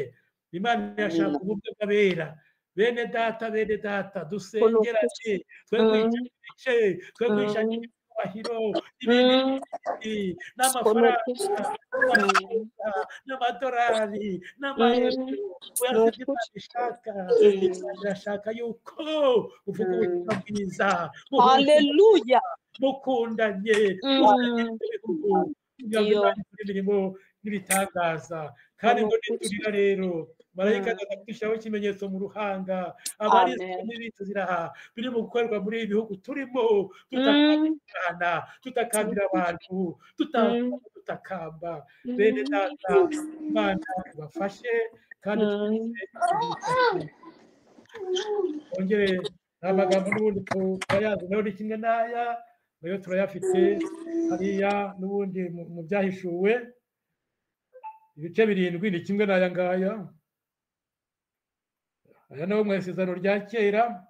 Imana irashaka ubumwe bw'abera. Bene data, bene data, dusengerane, twe kwica ibice, twe kwishakira icyubahiro n'ibindi n'amafaranga n'amadolari n'amayero. Oya, sibyo Imana ishaka. Imana irashaka yuko uvuga ubutumwa bwiza, Haleluya. mukundanye, musengere ibihugu, kugira ngo Imana ikore imirimo n'ibitangaza. Kandi ngo niturira rero, marayika azaza kudushyiraho ikimenyetso mu ruhanga, abarizwa n'ibituzira biri mu gukorerwa muri ibi bihugu turimo, tutakambira, tutakambira abantu, tutakamba. Bene data, Imana ibafashe kandi twese idufashe. Ongere amagambo n'ubundi turayazi, nayo ni kimwe n'aya, nayo turayafite hariya n'ubundi mu byahishuwe ibice 7, ni kimwe n'aya ngaya. Aya nayo mu isezerano rya kera,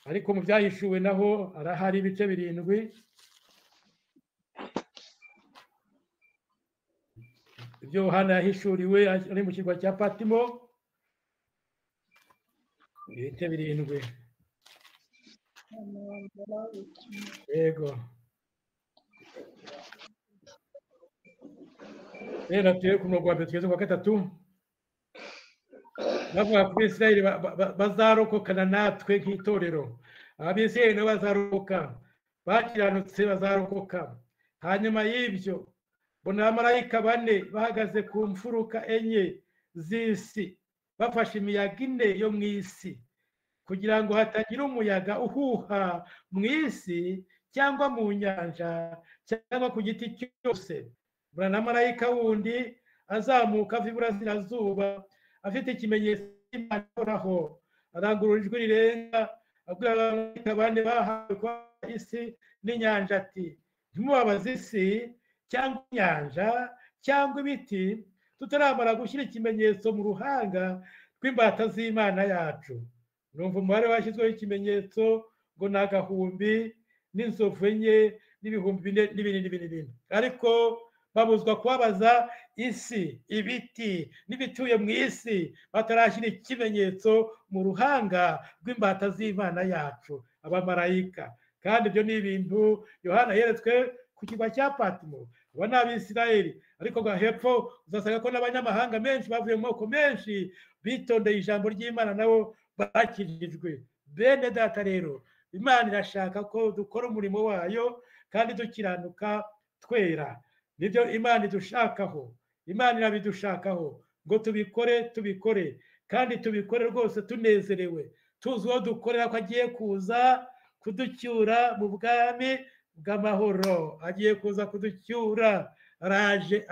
ariko mu byahishuwe naho arahari, ibice 7. Ibyo Yohana yahishuriwe ari mu kirwa cya Patimo, ibice 7. Yego, rero tuye ku murongo wa mbere tugeze ku wa gatatu. Bavuga ku Bisirayeli bazarokokana natwe nk'itorero. Abisirayeli nabo bazarokoka, bakiranutse bazarokoka. Hanyuma y'ibyo mbona abamarayika 4 bahagaze ku mfuruka 4 z'isi, bafashe imiyaga 4 yo mu isi, kugira ngo hatagira umuyaga uhuha mu isi cyangwa mu nyanja cyangwa ku giti cyose. Mbona na marayika wundi azamuka ava iburasirazuba, afite ikimenyetso cy'Imana ihoraho, arangurura ijwi rirenga abwira abamarayika 4 bahawe kuba isi n'inyanja ati: ntimubabaze isi cyangwa inyanja cyangwa ibiti, tutaramara gushyira ikimenyetso mu ruhanga rw'imbata z'Imana yacu. Numva umubare washyizweho ikimenyetso ngo ni 1000 n'inzovu 4 n'ibihumbi 4 n'ibindi n'ibindi n'ibindi. Ariko babuzwa kubabaza isi, ibiti n'ibituye mu isi, batarashyira ikimenyetso mu ruhanga rw'imbata z'Imana yacu, abamarayika. Kandi ibyo ni ibintu Yohana yeretswe ku kirwa cya Patimo. Aba ni Abisirayeli, ariko hepfo uzasanga ko n'abanyamahanga menshi bavuye mu moko menshi bitondeye ijambo ry'Imana nabo bakijijwe. Bene data rero, Imana irashaka ko dukora umurimo wayo kandi dukiranuka twera. Nibyo Imana idushakaho, Imana irabidushakaho ngo tubikore kandi tubikore rwose tunezerewe, tuzi uwo dukorera ko agiye kuza kuducyura mu bwami bw'amahoro. Agiye kuza kuducyura, araje.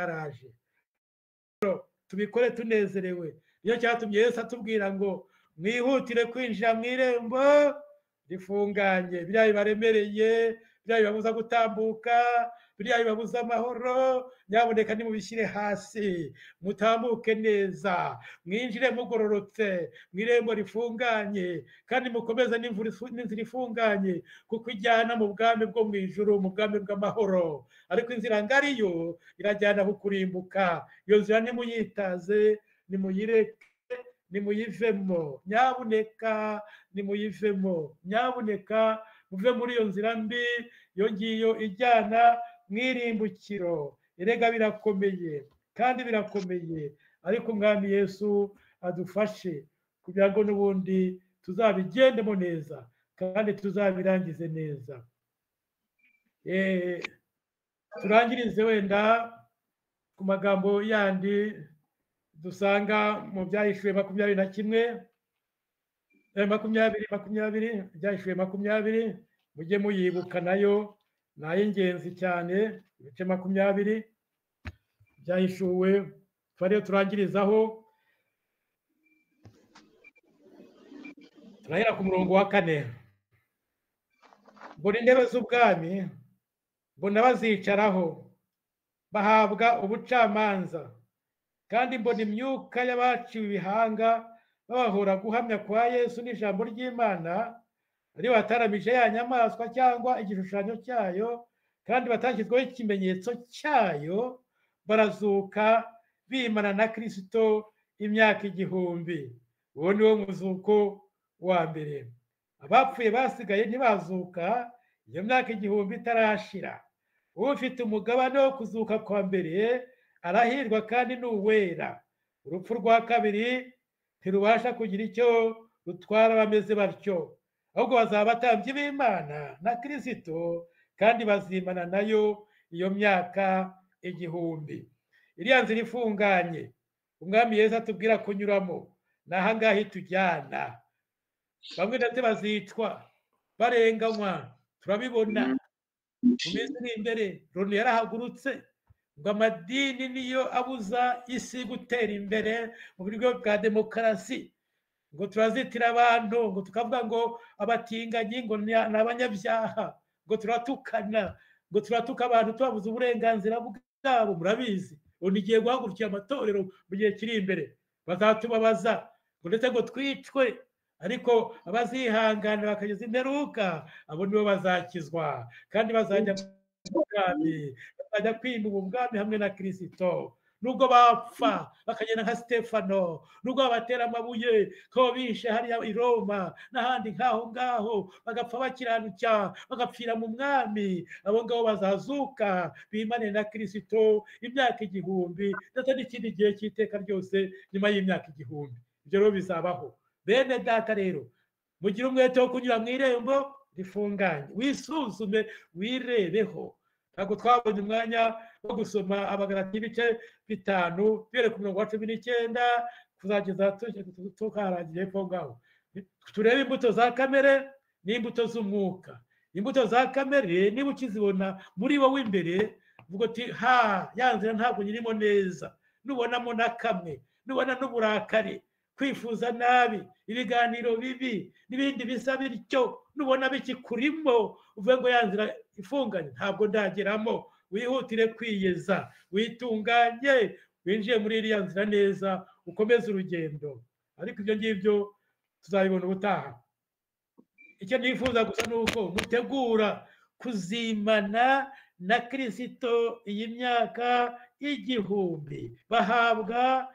Tubikore tunezerewe. Niyo cyatumye Yesu atubwira ngo mwihutire kwinjira mu irembo rifunganye. Biriya bibaremereye, biriya bibabuza gutambuka, biriya bibabuza amahoro, nyaboneka nimubishyire hasi, mutambuke neza, mwinjire mugororotse mu irembo rifunganye, kandi mukomeze n'inzira ifunganye, kuko ijyana mu bwami bwo mu ijuru, mu bwami bw'amahoro. Ariko inzira ngari yo irajyana ku kurimbuka. Iyo nzira nimuyitaze, nimuyireke, nimuyivemo, nyabuneka nimuyivemo, nyabuneka muve muri iyo nzira mbi, iyo ngiyo ijyana mu irimbukiro. Erega birakomeye kandi birakomeye, ariko Umwami Yesu adufashe kugira ngo n'ubundi tuzabigendemo neza kandi tuzabirangize neza. Turangirize wenda ku magambo yandi dusanga mu Byahishuwe 21, 20, Byahishuwe 20, mujye muyibuka nayo ni ay'ingenzi cyane. Ibice 20 Byahishuwe twariyo turangirizaho. Turahera ku murongo wa 4. Mbona intebe z'ubwami, mbona bazicaraho bahabwa ubucamanza, kandi mbona imyuka y'abaciwe ibihanga babahora guhamya kwa Yesu n'ijambo ry'Imana, ari bataramije ya nyamaswa cyangwa igishushanyo cyayo, kandi batashyizweho ikimenyetso cyayo, barazuka bimana na Kristo imyaka 1000. Uwo ni wo muzuko wa mbere. Abapfuye basigaye ntibazuka iyo myaka 1000 itarashira. Ufite umugabane wo kuzuka kwa mbere arahirwa kandi ni uwera. Urupfu rwa kabiri ntirubasha kugira icyo rutwara abameze batyo, ahubwo bazaba abatambyi b'Imana na Kristo, kandi bazimana nayo iyo myaka 1000. Iriya nzira ifunganye Umwami Yesu atubwira kunyuramo, ni aha ngaha itujyana. Bamwe ndetse bazicwa barenganywa, turabibona mu minsi iri imbere. Loni yarahagurutse ngo amadini niyo abuza isi gutera imbere mu buryo bwa demokarasi, ngo turazitira abantu, ngo tukavuga ngo abatinganyi ngo ni abanyabyaha, ngo turatukana, ngo turatuka abantu tubabuza uburenganzira bwabo. Murabizi, Loni igiye guhagurukira amatorero mu gihe kiri imbere, bazatubabaza ngo ndetse ngo twicwe, ariko abazihangana bakageza imperuka abo nibo bazakizwa, kandi bazajya ubwami, bazajya kwima ubwami hamwe na Kristo. Nubwo bapfa bakagenda nka Stefano, nubwo babatera amabuye ko bishe hariya i Roma n'ahandi nk'aho ngaho, bagapfa bakiranuka, bagapfira mu mwami, abo ngabo bazazuka bimane na Kristo imyaka 1000, ndetse n'ikindi gihe cy'iteka ryose nyuma y'imyaka 1000. Ibyo rero bizabaho. Bene data rero, mugire umwete wo kunyura mu irembo rifunganye, wisuzume, wirebeho. Ntabwo twabonye umwanya wo gusoma Abagalati ibice 5 duhereye ku murongo wa 19 kuzageza tukarangiye hepfo ngaho. Turebe imbuto za kamere n'imbuto z'umwuka. Imbuto za kamere niba ukizibona muri wowe imbere, uvuga uti ha, ya nzira ntabwo nyirimo neza. Nubonamo na kamwe, nubona n'uburakari, kwifuza nabi, ibiganiro bibi n'ibindi bisa bityo, nubona bikikurimo, uvuge ngo ya nzira ifunganye ntabwo ndageramo. Wihutire kwiyeza, witunganye, winjiye muri iriya nzira neza, ukomeze urugendo. Ariko ibyo ngibyo tuzabibona ubutaha. Icyo nifuza gusa ni uko mutegura kuzimana na Kristo iyi myaka 1000, bahabwa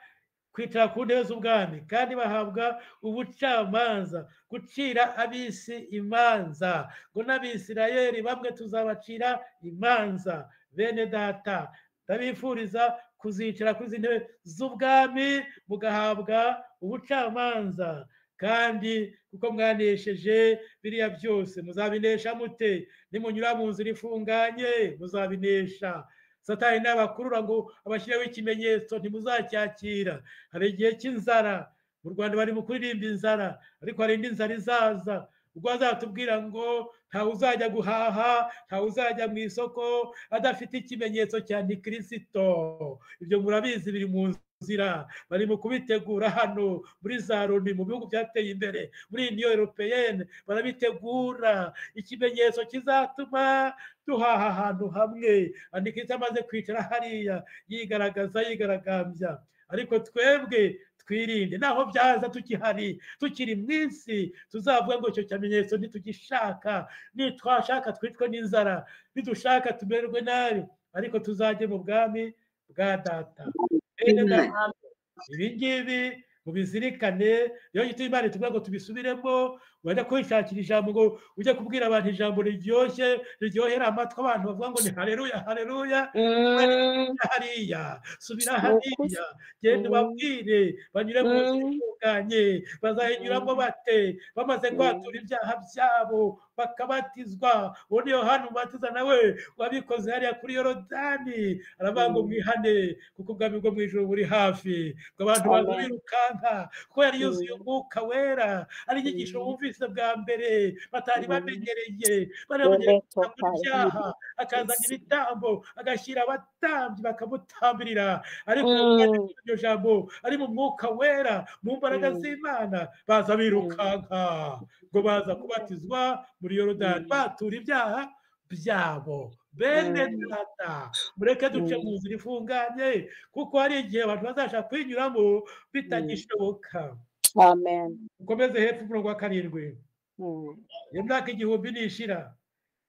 kwicara ku ntebe z'ubwami, kandi bahabwa ubucamanza, gucira ab'isi imanza, ngo n'Abisirayeli bamwe tuzabacira imanza. Bene data, ndabifuriza kuzicara kuri izi ntebe z'ubwami mugahabwa ubucamanza, kandi kuko mwanesheje biriya byose muzabinesha mute? Nimunyura mu nzira ifunganye muzabinesha. Satani n'abakurura ngo abashyireho ikimenyetso ntimuzacyakira. Hari igihe cy'inzara mu Rwanda, bari mu kuririmba inzara, ariko hari indi nzara izaza ubwo azatubwira ngo ntawe uzajya guhaha, ntawe uzajya mu isoko adafite ikimenyetso cya Antikirisito. Ibyo murabizi biri mu nzira, bari mu kubitegura hano muri za Loni, mu bihugu byateye imbere, muri Union Européenne barabitegura, ikimenyetso kizatuma duhaha ahantu hamwe. Antikirisito amaze kwicara hariya yigaragaza, yigaragambya, ariko twebwe twirinde naho byaza tukihari, tukiri mu isi, tuzavuga ngo icyo kimenyetso ntitugishaka. Nitwashaka twicwe n'inzara, nidushaka tumererwe nabi, ariko tuzajye mu bwami bwa data. Ibi ngibi mubizirikane. Niyo gituma Imana itubwira ngo tubisubiremo. Wajya kwishakira ijambo ngo ujye kubwira abantu ijambo riryoshye, riryohera amatwi abantu bavuga ngo ni haleluya haleluya, hariya subira hariya, genda ubabwire banyure mu nzira ifunganye. Bazayinyuramo bate bamaze kwatura ibyaha byabo bakabatizwa? Uwo ni Yohana Umubatiza nawe wabikoze hariya kuri Yorodani, aravuga ngo mwihane kuko ubwami bwo mu ijuru buri hafi. Ngo abantu baza birukanka kuko yari yuzuye umwuka wera, ari inyigisho bumvise bwa mbere batari bamenyereye, bari bamenyereye ibyaha, akazana ibitambo agashyira abatambyi bakamutambirira, ariko iryo jambo ari mu mwuka wera, mu mbaraga z'Imana, baza birukanka ngo baza kubatizwa muri Yorodani batura ibyaha byabo. Bene data, mureke duce mu nzira ifunganye, kuko hari igihe abantu bazashaka kwinyuramo bitagishoboka. Amen. Ukomeze hepfo umurongo wa 7. Iyo myaka 1000 nishira,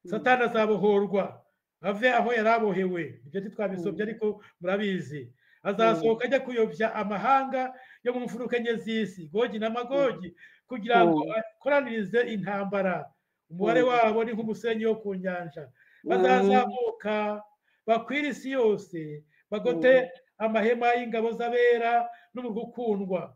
Satani azabohorwa ave aho yari abohewe. Ibyo ntitwabisobye ariko murabizi. Azasohoka ajya kuyobya amahanga yo mu mfuruka enye z'isi, Gogi na Magogi, kugira ngo akoranirize intambara. Umubare wabo ni nk'umusenyi wo ku nyanja. Bazazamuka bakwira isi yose, bagote amahema y'ingabo z'abera n'umurwa ukundwa.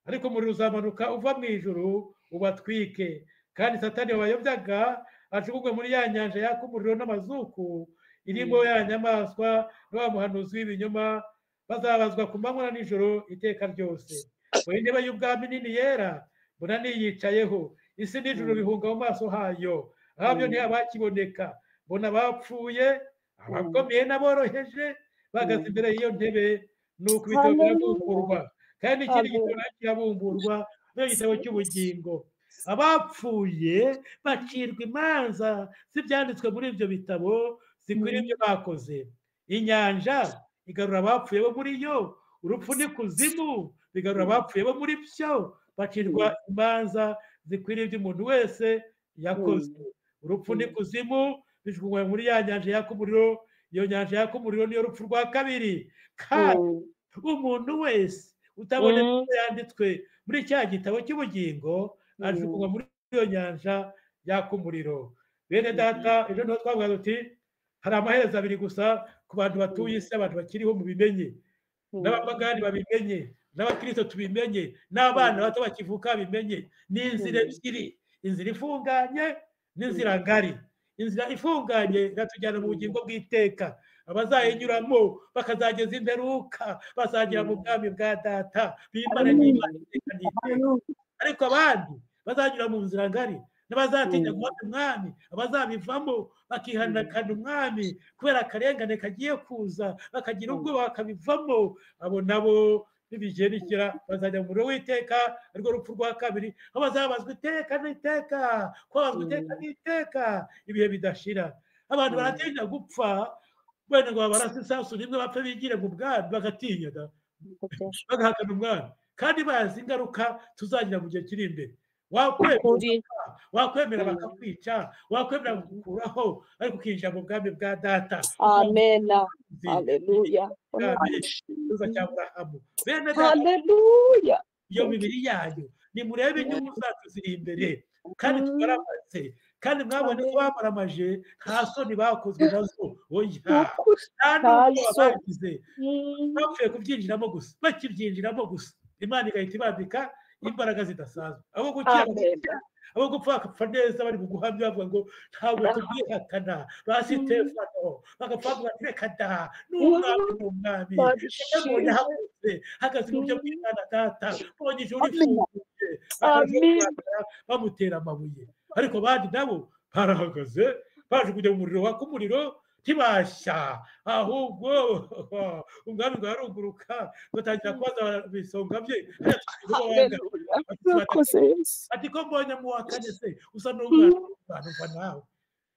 Ariko umuriro uzamanuka uva mu ijuru ubatwike, kandi Satani wabayobyaga ajugunywe muri ya nyanja yaka umuriro n'amazuku, irimo ya nyamaswa n'wa muhanuzi w'ibinyoma, bazabazwa ku manywa na nijoro iteka ryose. Mu intebe y'ubwami nini yera mbona niyicayeho, isi n'ijuru bihunga mu maso hayo, ahabyo ntihabakiboneka. Mbona abapfuye, abakomeye n'aboroheje bahagaze imbere y'iyo ntebe, nuko ibitabo birabumburwa, kandi ikindi gitabo kirabumburwa, niyo gitabo cy'ubugingo. Abapfuye bacirwa imanza z'ibyanditswe muri ibyo bitabo zikwiriye ibyo bakoze. Inyanja igarura abapfuye bo muri yo, urupfu n'ikuzimu bigarura abapfuye bo muri byo, bacirwa imanza zikwiriye ibyo umuntu wese yakoze. Urupfu n'ikuzimu bijugunywa muri ya nyanja yaka umuriro. Iyo nyanja yaka umuriro niyo rupfu rwa kabiri. Kandi umuntu wese utabona ko yanditswe muri cya gitabo cy'ubugingo ajugunywa muri iyo nyanja yaka umuriro. Bene data, ejo niho twavuga tuti hari amaherezo abiri gusa ku bantu batuye isi, abantu bakiriho mubimenye, n'abapagani babimenye, n'abakristo tubimenye, n'abana bato bakivuka bimenye. Ni inzira ebyiri, inzira ifunganye n'inzira ngari. Inzira ifunganye iratujyana mu bugingo bw'iteka, abazayinyuramo bakazageza imperuka bazagera mu bwami bwa data bimana n'Imana iteka n'iteka. Ariko abandi bazanyura mu nzira ngari, n'abazatinya guhana umwami, abazabivamo bakihanakana umwami kubera akarengane kagiye kuza, bakagira ubwoba bakabivamo, abo nabo nibigerekera bazajya mu muriro w'iteka, arirwo rupfu rwa kabiri, aho bazabazwa iteka n'iteka, kubabazwa iteka n'iteka ibihe bidashira. Abantu baratinya gupfa, wenda ngo babarase isasu rimwe bapfe bigire mu bwami, bagatinya da, bagahakana umwami, kandi bazi ingaruka tuzagira mu gihe kiri imbere. Wakwemera bakakwica, wakwemera bakakukuraho, ariko ukinjira mu bwami bwa data. Amen. Haleluya. Haleluya. Iyo mibiri yanyu nimurebe inyungu zacu ziri imbere, kandi tugaragaze Kandi mwabonye ko bamaramaje, nta soni bakozwe nazo, oya, nta n'ubwo bagize, bapfuye kubyinjiramo gusa, bakibyinjiramo gusa Imana igahita ibambika imbaraga zidasanzwe. Abo gukira, abo gupfa bakapfa neza bari mu guhamya, bavuga ngo ntabwo tubwihakana, ba Sitefano bagapfa bavuga ati reka da, n'umwami ni umwami, mbonye ahagurutse hagaze iburyo bw'Imana Data, mbonye ijuru rifunguye, bamutera amabuye. Ariko abandi nabo barahagaze, baje kujya mu muriro waka umuriro ntibashya, ahubwo umwami ngo yaruguruka batangira kubaza ibisonga bye, ati ko mbonye mu wa kane se usa n'umwana umva nawe.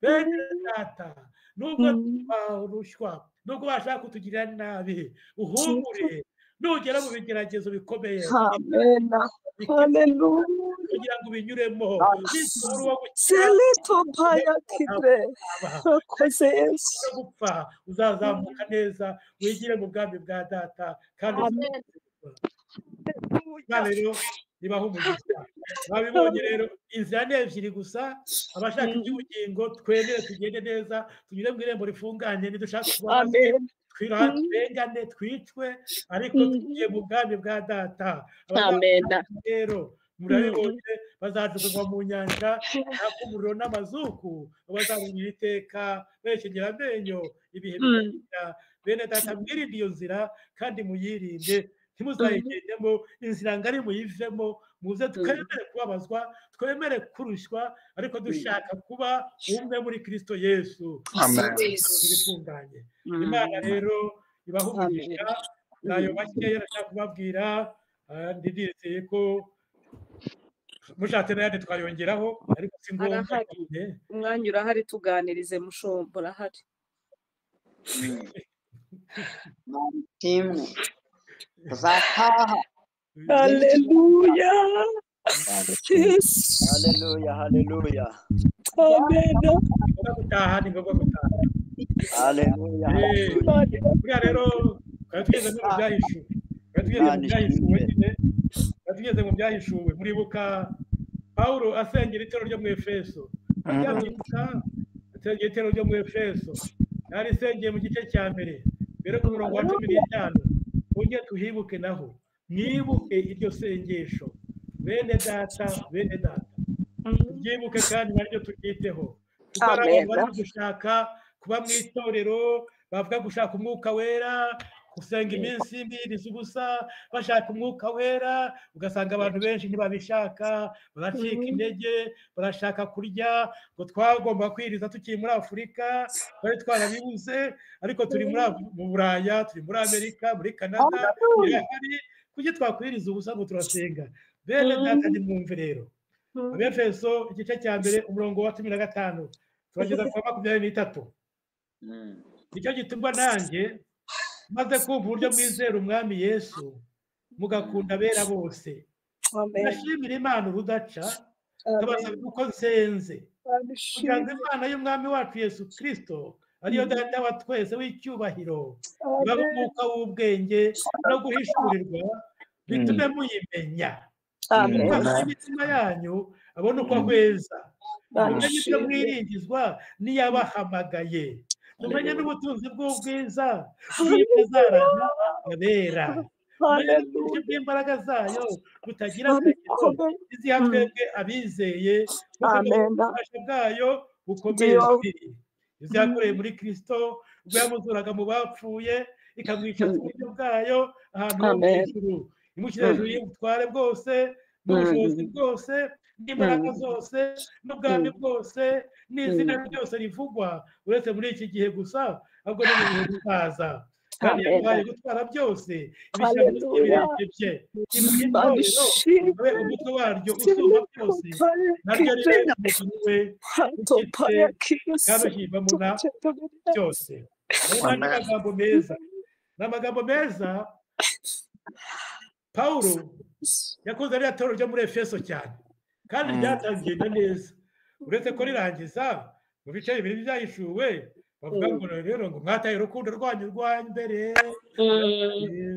Bene data, nubwo barushywa, nubwo bashaka kutugirira nabi, uhumure nugera mu bigeragezo bikomeye, kugira ngo ubinyuremo. Gupfa uzazamuka neza, wigire mu bwami bwa Data. Kandi rero nibaho umugisha. Babibonye rero, inzira ni ebyiri gusa. Abashaka iby'ubugingo twemere tugende neza, tunyure mu irembo rifunganye, nidushaka kuba twirengane twicwe, ariko tugiye mu bwami bwa Data. Rero murabibonye, bazajugunywa mu nyanja yaka umuriro n'amazuku, bazabonera iteka berekegera amenyo ibihe bidashira. Bene Data, mwirinde iyo nzira kandi muyirinde, ntimuzayigendemo, inzira ngari muyivemo, muze twemere kubabazwa, twemere kurushywa, ariko dushaka kuba umwe muri Kristo Yesu. Ifunganye. Imana rero ibaha umugisha. Nayo makeya nashaka kubabwira, ndizeye ko mushatse n'ayandi twayongeraho, ariko si ngombwa cyane. Umwanya urahari, tuganirize mushombo, urahari. Kimwe tuzataha. Haleluya. Haleluya, haleluya. Amen. Gutaha ni ngombwa gutaha. Haleluya. Buriya rero twari tugeze mu byahishuwe, twari tugeze mu byahishuwe nyine, twari tugeze mu byahishuwe. Muribuka Pawulo asengera itorero ryo mu Efeso, murabyibuka asengera itorero ryo mu Efeso, yari isengeye mu gice cya mbere mbere ku murongo wa 15. Twongere tuhibuke naho, mwibuke iryo sengesho, bene data, bene data, tubyibuke kandi naryo turyiteho. Kuko hari abantu bari gushaka kuba mu itorero, bavuga gushaka umwuka wera, gusenga iminsi ibiri ubusa bashaka umwuka wera, ugasanga abantu benshi ntibabishaka, baracika intege, barashaka kurya ngo twagomba kwiriza tukiri muri Afurika, twari twarabibuze, ariko turi mu Buraya, turi muri Amerika, muri Canada, birahari, kuki twakwiriza ubusa ngo turasenga? Bene data, nimwumve rero. Abefeso igice cya mbere umurongo wa 15 turageza ku wa 23. Nicyo gituma nanjye maze kumva uburyo mwizera umwami Yesu, mugakunda abera bose, ndashimira Imana urudaca, nkabasaba uko nsenze, kugira ngo Imana y'umwami wacu Yesu Kristo, ariyo Data wa twese w'icyubahiro, ibahe umwuka w'ubwenge no guhishurirwa, bitume muyimenya. Imitima yanyu abone uko ahweza, mumenye ibyo mwiringizwa n'iyabahamagaye, mumenye n'ubutunzi bw'ubwiza bw'ibizarana abera, mumenye n'uburyo bw'imbaraga zayo butagira akagero, iziha twebwe abizeye, ububasha bwayo bukomeye, izihakoreye muri Kristo ubwo yamuzuraga mu bapfuye, ikamwicaza iburyo bwayo ahantu ho mu ijuru, imushyira hejuru y'ubutware bwose n'ubushobozi bwose n'imbaraga zose n'ubwami bwose n'izina ryose rivugwa, uretse muri iki gihe gusa, ahubwo no mu bihe bizaza. Kandi yamuhaye gutwara byose, ibishyira munsi y'ibirenge bye, itorero abe umutwe waryo usumba byose, naryo ribe umubiri we ushyitse kandi uhibamo na byose. Ayo ni amagambo meza, ni amagambo meza Pawulo yakoze ariya torero ryo muri Efeso cyane, kandi ryatangiye neza, uretse ko rirangiza mu bice bibiri byahishuwe bavuga ngo rero ngo mwataye urukundo rwanyu rwa mbere,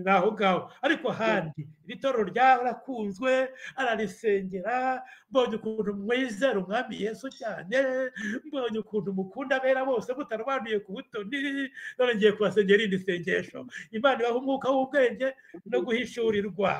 naho ngaho. Ariko handi Iri torero ryarakunzwe, ararisengera. Mbonye ukuntu mwizera umwami Yesu cyane, mbonye ukuntu mukunda abera bose mutarwaniye ku butoni. None ngiye kubasengera irindi sengesho. Imana ibaha umwuka w'ubwenge no guhishurirwa.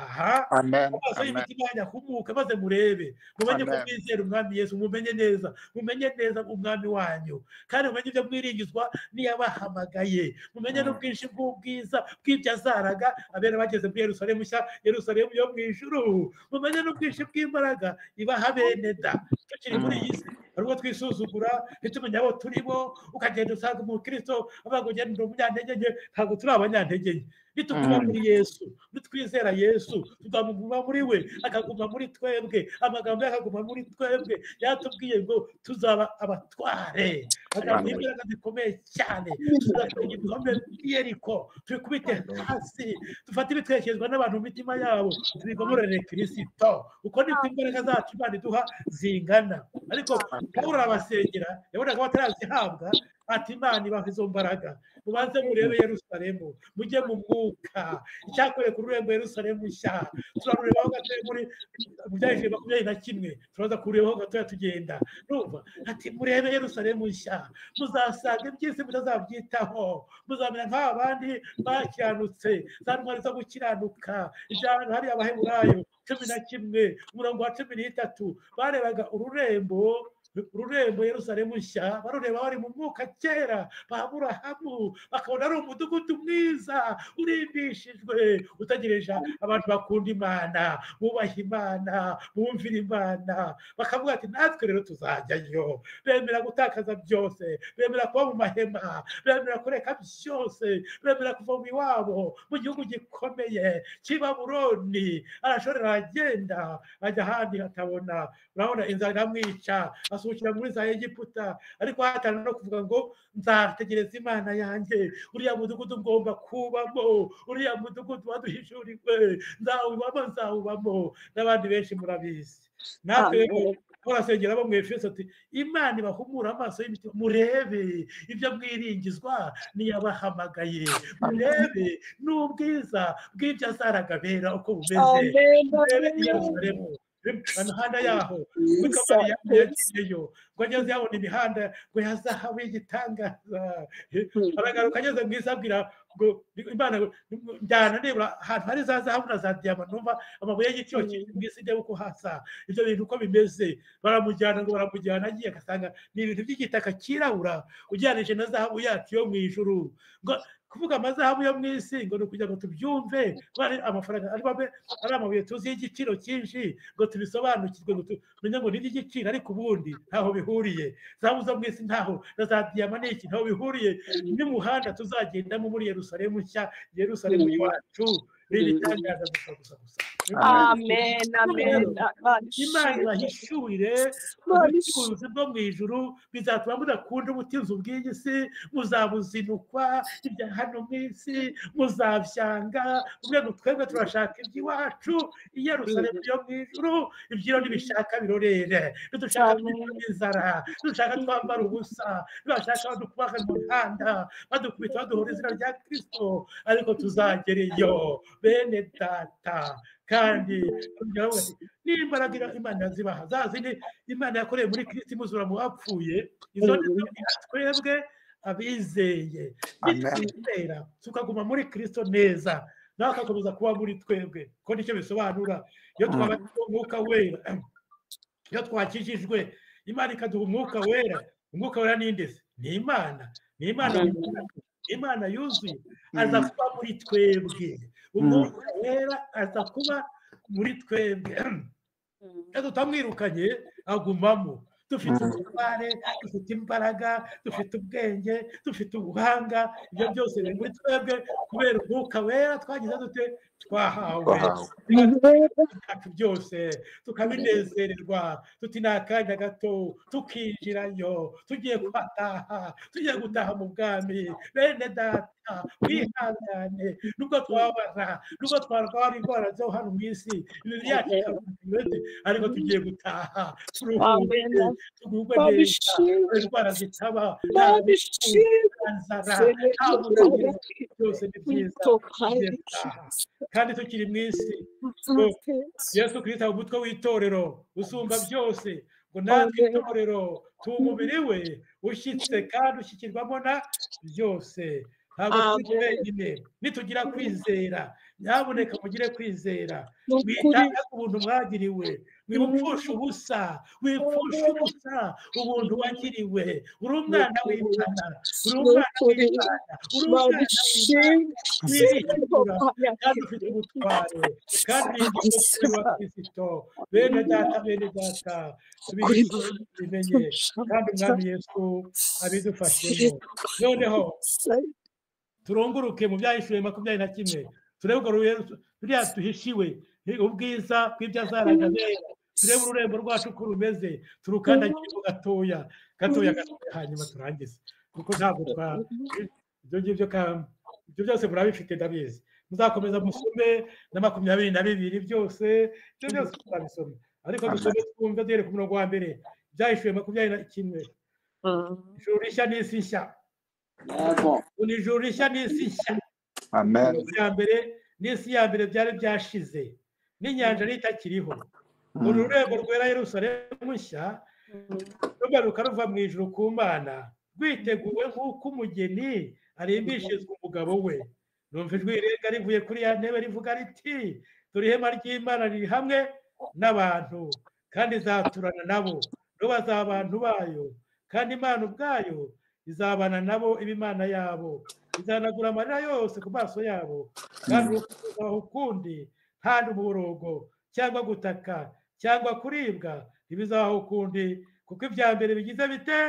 Amaso y'imitima yanyu ahumuke, maze murebe, mumenye ko mwizera umwami Yesu, mumenye neza, mumenye neza umwami wanyu, kandi mumenye ibyo mwiringizwa n'iyabahamagaye, mumenye n'ubwinshi bw'ubwiza bw'ibyo azaraga abera bageze muri Yerusalemu nshya, Yerusalemu yo mu ijuru. Mumenye n'ubwinshi bw'imbaraga ibaha bene da. Tukiri muri iyi si hari ubwo twisuzugura ntitumenye abo turi bo, ukagenda usanga umukristo avuga ngo ngende umunyantege nke. Ntabwo turi abanyantege nke nituguma muri Yesu, nitwizera Yesu, tuguma muri we, akaguma muri twebwe, amagambo ye akaguma muri twebwe. Yatubwiye ngo tuzaba abatware, azaduha imbaraga zikomeye cyane, tuzatega ibihome by'Yeriko tubikubite hasi, dufate ibitekerezwa n'abantu mu mitima yabo tubigomorere Kristo. Uko niko imbaraga zacu Imana iduha zingana. Ariko Pawulo arabasengera, yabonaga batarazihabwa, ati Imana ibaha izo mbaraga, mubanze murebe Yerusalemu, mujye mu mwuka. Icyakore ku rurembo Yerusalemu nshya turarurebaho gatoya muri mu byahishije 21, turaza kururebaho gatoya tugenda. Urumva ati murebe Yerusalemu nshya, muzasanga iby'isi mutazabyitaho, muzamera nk'aba bandi bakiranutse, za ntwari zo gukiranuka. Ijambo hariya Abaheburayo 11 umurongo wa 13, barebaga ururembo Yerusalemu nshya, barureba bari mu mwuka kera ba Aburahamu, bakabona ari umudugudu mwiza urimbishijwe, utegereje abantu bakunda Imana, bubaha Imana, bumvira Imana. Bakavuga ati natwe rero tuzajyayo. Bemera gutakaza byose, bemera kuba mu mahema, bemera kureka byose, bemera kuva mu iwabo mu gihugu gikomeye cy'i Babuloni. Arashorera aragenda ajya ahandi hatabona. Urabona inzara iramwica, asukira muri za Egiputa, ariko hatana no kuvuga ngo nzategereza Imana yanjye, uriya mudugudu ngomba kubamo, uriya mudugudu waduhishuriwe, nzawubamo, nzawubamo. N'abandi benshi murabizi. Natwe turasengera abo mu Efeso ati Imana ibahumura amaso y'imitima, murebe ibyo mwiringizwa niyabahamagaye, murebe n'ubwiza bw'ibyo azaraga bera uko bumeze, murebe Yerusalemu. Imihanda yaho yagiyeyo ngo ageze yabona imihanda ngo ya zahabu y'igitangaza, aragaruka ageze mu isi abwira ngo Imana njyana nibura ahantu hari za zahabu na za diyama, numva amabuye y'igiciro cyinshi mu isi ndebe uko hasa, ibyo bintu uko bimeze. Baramujyana ngo baramujyana, agiye agasanga ni ibintu by'igitaka cyirabura ugereranije na zahabu yacu yo mu ijuru. Ngo kuvuga amazahabu yo mu isi ngo ni ukugira ngo tubyumve, ko ari amafaranga ari amabuye tuzi y'igiciro cyinshi, ngo tubisobanukirwe, ngo tumenye ngo ni iby'igiciro, ariko ubundi ntaho bihuriye. Zahabu zo mu isi ntaho, na za diyama n'iki ntaho bihuriye n'umuhanda tuzagendamo muri Yerusalemu nshya, Yerusalemu iwacu. Ni ibitangaza gusa gusa gusa. Amen, amen. Imana ibahishurire ubutunzi bwo mu ijuru, bizatuma mudakunda ubutunzi bw'iyi si, muzabuzinukwa ibya hano mu isi, muzabyanga. Ubwo ngo twebwe turashaka iby'iwacu, i Yerusalemu yo mu ijuru, ibyiro nibishaka birorere, nidushaka inzara, nidushaka twambara ubusa, nibashaka badukubaka mu mihanda, badukubita baduhora izina rya Kristo, ariko tuzagereyo bene data. Kandi n'imbaraga Imana zibaha za zindi Imana yakoreye muri Kristo imuzura mu bapfuye, izo twebwe abizeye nitwizera tukaguma muri Kristo neza, nawe akakomeza kuba muri twebwe, ko nicyo bisobanura. Iyo twaba umwuka wera, iyo twakijijwe Imana ikaduha umwuka wera, umwuka wera ni nde? Ni Imana, ni Imana, Imana yuzuye, aza kuba muri twebwe. Umwuka wera aza kuba muri twebwe. Iyo tutamwirukanye agumamo. Dufite ubutware, dufite imbaraga, dufite ubwenge, dufite ubuhanga, ibyo byose biri muri twebwe kubera umwuka wera twagize dute? Twahawe byose, tukabinezererwa, tuti ni akanya gato tukinjirayo, tugiye kuhataha, tugiye gutaha mu bwami. Bene data mwihangane, nubwo twabara, nubwo twarwara indwara zo hano mu isi, imibiri yacu ikaba, ariko tugiye gutaha turuhuke, tugubwe neza, indwara zitaba, nta nzara, nta munaniro, byose ni byiza, tugiye gutaha. Kandi tukiri mu isi Yesu Kristo umutwe w'itorero usumba byose, ngo natwe itorero tuba umubiri we ushyitse kandi ushyikirwamo na byose. Ntabwo turi wenyine, nitugira kwizera, nyabuneka mugire kwizera, mwitanga ku buntu mwagiriwe, wipfusha ubusa, wipfusha ubusa ubuntu wagiriwe. Uri umwana w'Imana, uri umwana w'Imana, uri umwana w'Imana, wiringira kandi ufite ubutware, kandi uri wa Kristo. Bene data, bene data, tubimenye kandi Umwami Yesu abidufashemo. Noneho turunguruke mu byahishuwe 21, turebe urwo ruriya duhishiwe ubwiza bw'ibyo azaraga bera, turebe ururembo rwacu uko rumeze, turukandagiremo gatoya gatoya gatoya, hanyuma turangize, kuko ntabwo ibyo ngibyo ibyo byose murabifite ndabizi. Muzakomeza musome na 22 byose, ibyo byose tuzabisoma, ariko dusome twumve duhere ku murongo wa mbere, byahishuwe 21. Ijuru rishya n'isi nshya. Ijuru rishya n'isi nshya. Amen. Ya mbere n'isi ya mbere byari byashize, n'inyanja itakiriho. Uru rurembo rwera Yerusalemu nshya rugaruka ruva mu ijuru ku Mana, rwiteguwe nk'uko umugeni arimbishirizwa umugabo we. Numva ijwi rirenga rivuye kuri ya ntebe rivuga riti: dore ihema ry'Imana riri hamwe n'abantu, kandi izaturana nabo, bo bazaba abantu bayo, kandi Imana ubwayo izabana nabo iba Imana yabo. Izahanagura amarira yose ku maso yabo, kandi urupfu ruzabaho ukundi, nta n'umuborogo cyangwa gutaka cyangwa kuribwa ntibizabaho ukundi, kuko ibya mbere bigize bite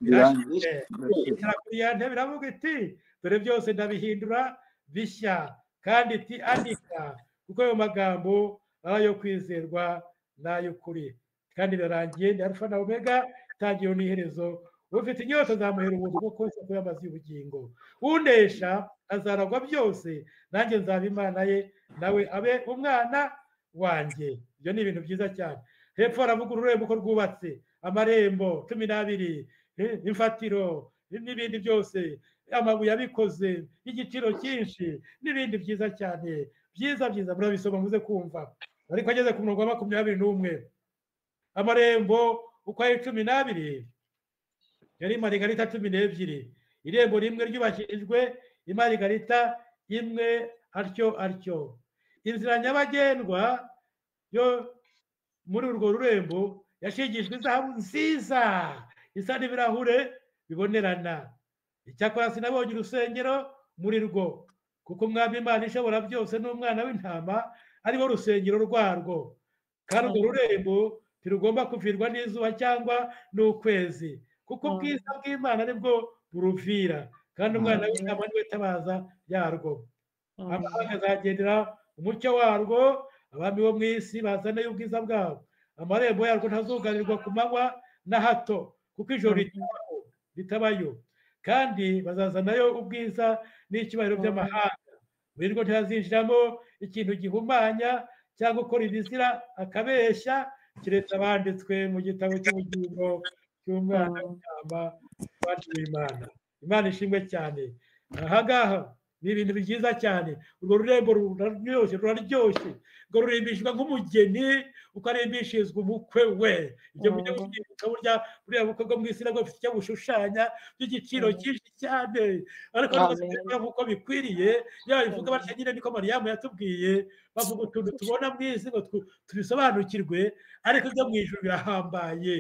birashize. Icara kuri ya ntebe iravuga iti: dore byose ndabihindura bishya, kandi iti andika, kuko ayo magambo ari ayo kwizerwa n'ay'ukuri. Kandi birarangiye, ni Alufa na Omega, itangiriro n'iherezo. Ufite inyota azamuhera ubuntu bwo kose kuba amazi y'ubugingo. Unesha azaragwa byose, nanjye nzaba Imana ye, nawe abe umwana wanjye. Ibyo ni ibintu byiza cyane. Hepfo haravuga ururembo uko rwubatse, amarembo 12, imfatiro n'ibindi byose, amabuye abikoze y'igiciro cyinshi n'ibindi byiza cyane, byiza byiza, murabisoma muze kumva. Ariko ageze ku murongo wa 21, amarembo uko ari 12 yari marigarita 12, irembo rimwe ryubakishijwe imarigarita imwe, atyo atyo. Inzira nyabagendwa yo muri urwo rurembo yashigishijwe izahabu nziza isa n'ibirahure bibonerana. Icyakora sinabonye urusengero muri rwo, kuko Umwami Imana ishobora byose n'Umwana w'intama ari bo rusengero rwarwo. Kandi urwo rurembo ntirugomba kuvirwa n'izuba cyangwa n'ukwezi, kuko ubwiza bw'Imana nibwo buruvira, kandi Umwana w'intama niwe tabaza yarwo. Amahanga azagendera umucyo warwo, abami bo mu isi bazanayo ubwiza bwabo. Amarembo yarwo ntazugarirwa ku manywa na hato, kuko ijoro ritabayo, kandi bazazanayo ubwiza n'icyubahiro by'amahanga. Muri rwo ntihazinjiramo ikintu gihumanya cyangwa ukora ibizira akabeshya, keretse abanditswe mu gitabo cy'ubugingo cy'Umwana w'intama w'Imana. Imana ishimwe cyane. Aha ngaha ni ibintu byiza cyane. Urwo rurembo ruraryoshye, ruraryoshye, ngo rurimbishwa nk'umugeni uko arimbishirizwa umukwe we. Ibyo mujye mubyibuka, burya buriya bukwe bwo mu isi nabwo bufite icyo bushushanya by'igiciro cyinshi cyane, ariko nk'uko bikwiriye. Iyo babivuga batya nyine niko Mariyamu yatubwiye, bavuga utuntu tubona mu isi ngo tubisobanukirwe, ariko ibyo mu ijuru birahambaye.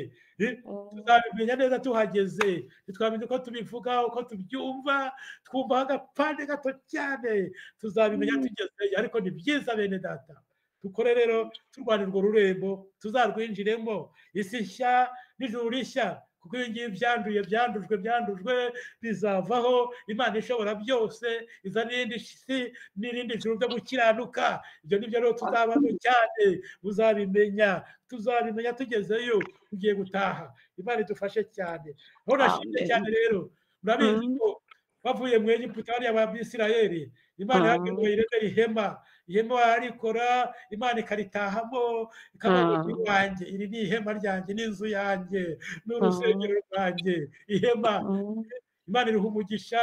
Tuzabimenya neza tuhageze, ntitwamenya uko tubivuga, uko tubyumva, twumva agapande gato cyane, tuzabimenya tugezeyo. Ariko ni byiza bene data, dukore rero turwana urwo rurembo, tuzarwinjiremo, isi nshya n'ijuru rishya, kuko ibi ngibi byanduye, byandujwe, byandujwe bizavaho. Imana ishobora byose iza n'indi si n'irindi juru byo gukiranuka. Ibyo nibyo rero tuzabamo cyane, muzabimenya, tuzabimenya tugezeyo, tugiye gutaha. Imana idufashe cyane. Aho nashimye cyane rero, murabizi ko bavuye mu Egiputa bariya ba Bisirayeli, Imana yababwiye iremere ihema, ihema bararikora, Imana ikaritahamo, ikavuga ngo iwanjye, iri ni ihema ryanjye, n'inzu yanjye, n'urusengero rwanjye, ihema. Imana iriha umugisha,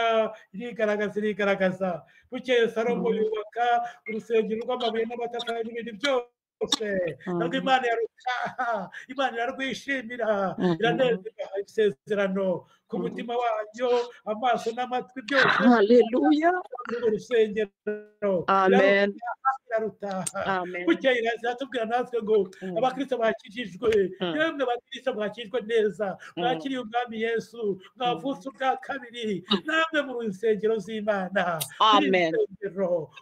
irigaragaza, irigaragaza. Bukeye Salomo yubaka urusengero rw'amabuye n'amatafari n'ibindi byose, narwo Imana yarutaha, Imana irarwishimira, iranezerwa isezerano ku mutima wayo, amaso n'amatwi byose. Haleluya. Urwo rusengero Amen. irarutaha. Amen. Bukeye iratubwira natwe ngo abakristo bakijijwe, yemwe bakristo mwakijwe neza, mwakiriye umwami Yesu, mwavutse ubwa kabiri, namwe mu rusengero z'Imana. Amen.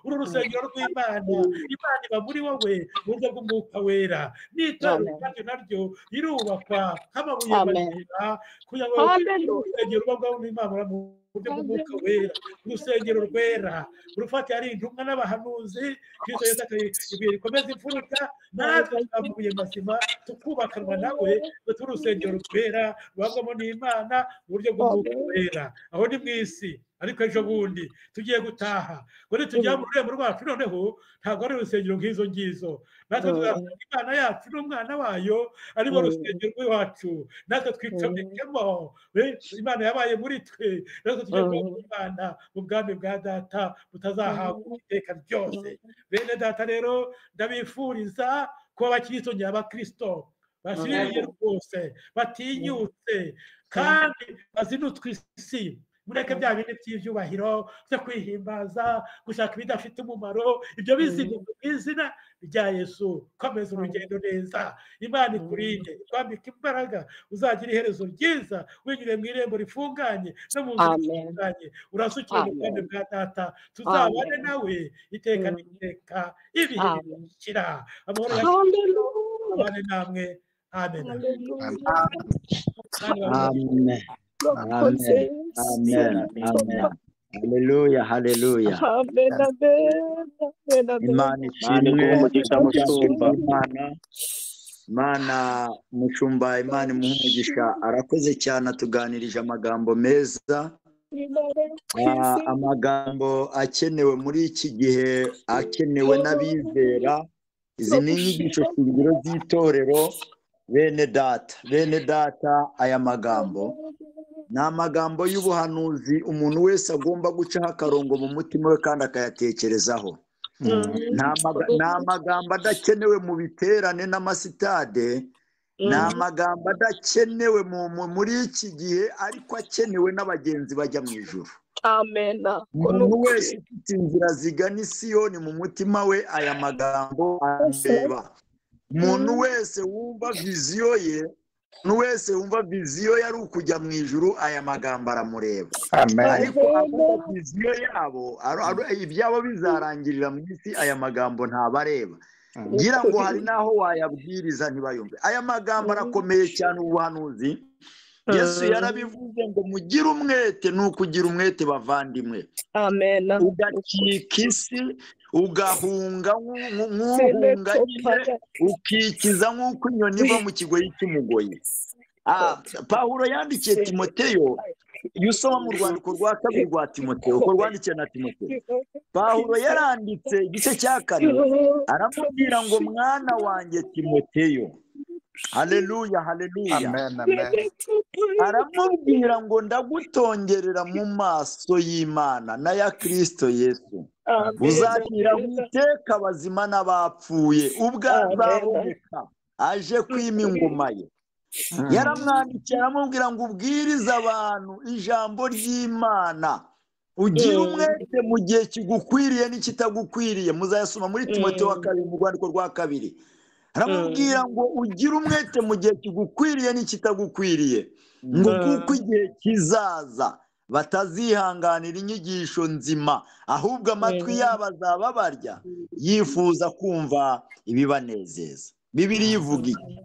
Uru rusengero rw'Imana, Imana iba muri wowe mu buryo bw'umwuka wera. N'itorero kandi naryo rirubakwa nk'amabuye mazima, kugira ngo urusengero ruba rw'Imana mu buryo bw'umwuka wera, urusengero rwera urufatiye ari intumwa n'abahanuzi. Kristo Yesu ibuye rikomeza imfuruka, natwe tukamubuye mazima tukubakanwa nawe, ngo tube urusengero rwera rubabwamo n'Imana mu buryo bw'umwuka wera. Aho ni mu isi, ariko ejo bundi tugiye gutaha, ngo nitugera mu rurembo rwacu noneho ntabwo ari urusengero nk'izo ngizo, natwe tuzasanga Imana yacu n'umwana wayo aribo rusengero rw'iwacu, natwe twicomekemo. Imana yabaye muri twe, natwe tujya kuba Imana mu bwami bwa data butazahabwa iteka ryose. Bene data rero ndabifuriza kuba abakristo nyabakristo bashiririye rwose, batinyutse kandi bazinutswe isi. Mureke bya bindi by'ibyubahiro byo kwihimbaza, gushaka ibidafite umumaro, ibyo bizinduka mu izina rya Yesu. Komeza urugendo neza, Imana ikurinde, ikwambike imbaraga, uzagira iherezo ryiza, winyure mu irembo rifunganye no mu nzira ifunganye, urasukire mu bwami bwa data, tuzabane nawe iteka n'iteka, ibihe bidashira. Amahoro ya Kristo abane namwe. Amen. Amen. Amen. Amen. Amen. Haleluya, haleluya. Amen, amen, amen. Imana ishimwe, Imana, Imana mushumba, Imana imuhe umugisha. Arakoze cyane, atuganirije amagambo meza, amagambo akenewe muri iki gihe, akenewe n'abizera. Izi ni inyigisho shingiro z'itorero. Bene data, bene data, aya magambo ni amagambo y'ubuhanuzi umuntu wese agomba gucaho akarongo mu mutima we kandi akayatekerezaho. Ni amagambo adakenewe mu biterane n'amasitade, ni amagambo adakenewe muri iki gihe, ariko akenewe n'abagenzi bajya mu ijuru. Amen. Umuntu wese ufite inzira zigana i Siyoni mu mutima we, aya magambo areba. Umuntu wese wumva viziyo ye, umuntu wese wumva viziyo yari ukujya mu ijuru, aya magambo aramureba. Ariko abo viziyo yabo, ibyabo bizarangirira mu isi, aya magambo ntabareba. Ngira ngo hari naho wayabwiriza ntibayumve. Aya magambo arakomeye cyane, ubuhanuzi. Yesu yarabivuze ngo mugire umwete, ni ukugira umwete bavandimwe. Amen. Ugacika isi, ugahunga nk'uhunga nyine, ukikiza nk'uko inyoni iva mu kigoyi cy'umugoyi. Pawulo yandikiye Timoteyo, iyo usoma mu rwandiko rwa kabiri rwa Timoteyo, uko rwandikiye na Timoteyo, Pawulo yaranditse igice cya 4, aramubwira ngo mwana wanjye Timoteyo. Haleluya, haleluya. Amen, amen. Aramubwira ngo ndagutongerera mu maso y'Imana na ya Kristo Yesu, uzakira iteka abazima n'abapfuye, ubwo azaboneka aje kwima ingoma ye. Yaramwandikiye aramubwira ngo ubwirize abantu ijambo ry'Imana, ugire umwete mu gihe kigukwiriye n'ikitagukwiriye. Muzayasoma muri Timoteyo wa kabiri, mu rwandiko rwa kabiri. Aramubwira ngo ugire umwete mu gihe kigukwiriye n'ikitagukwiriye, ngo kuko igihe kizaza batazihanganira inyigisho nzima, ahubwo amatwi yabo azaba barya yifuza kumva ibibanezeza. Bibiliya ivuga iki?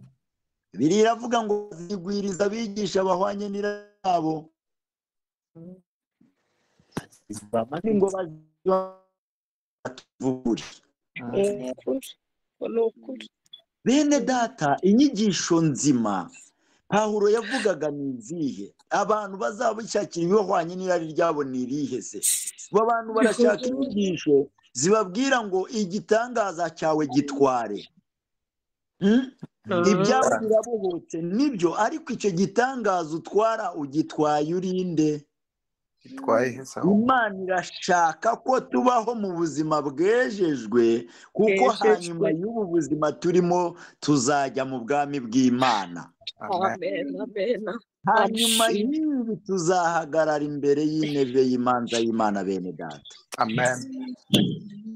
Bibiliya iravuga ngo zigwiriza abigisha bahwanye n'irabo, ngo bazivure. Bene data, inyigisho nzima Pawulo yavugaga ni izihe? Abantu bazabishakira ibihwanye n'irari ryabo ni irihe se? Abantu barashaka inyigisho zibabwira ngo igitangaza cyawe gitware, ibyabo birabohotse nibyo, ariko icyo gitangaza utwara ugitwaye urinde? Imana irashaka ko tubaho mu buzima bwejejwe, kuko hanyuma y'ubu buzima turimo tuzajya mu bwami bw'Imana. Hanyuma y'ibi tuzahagarara imbere y'intebe y'imanza y'Imana bene data. Amen.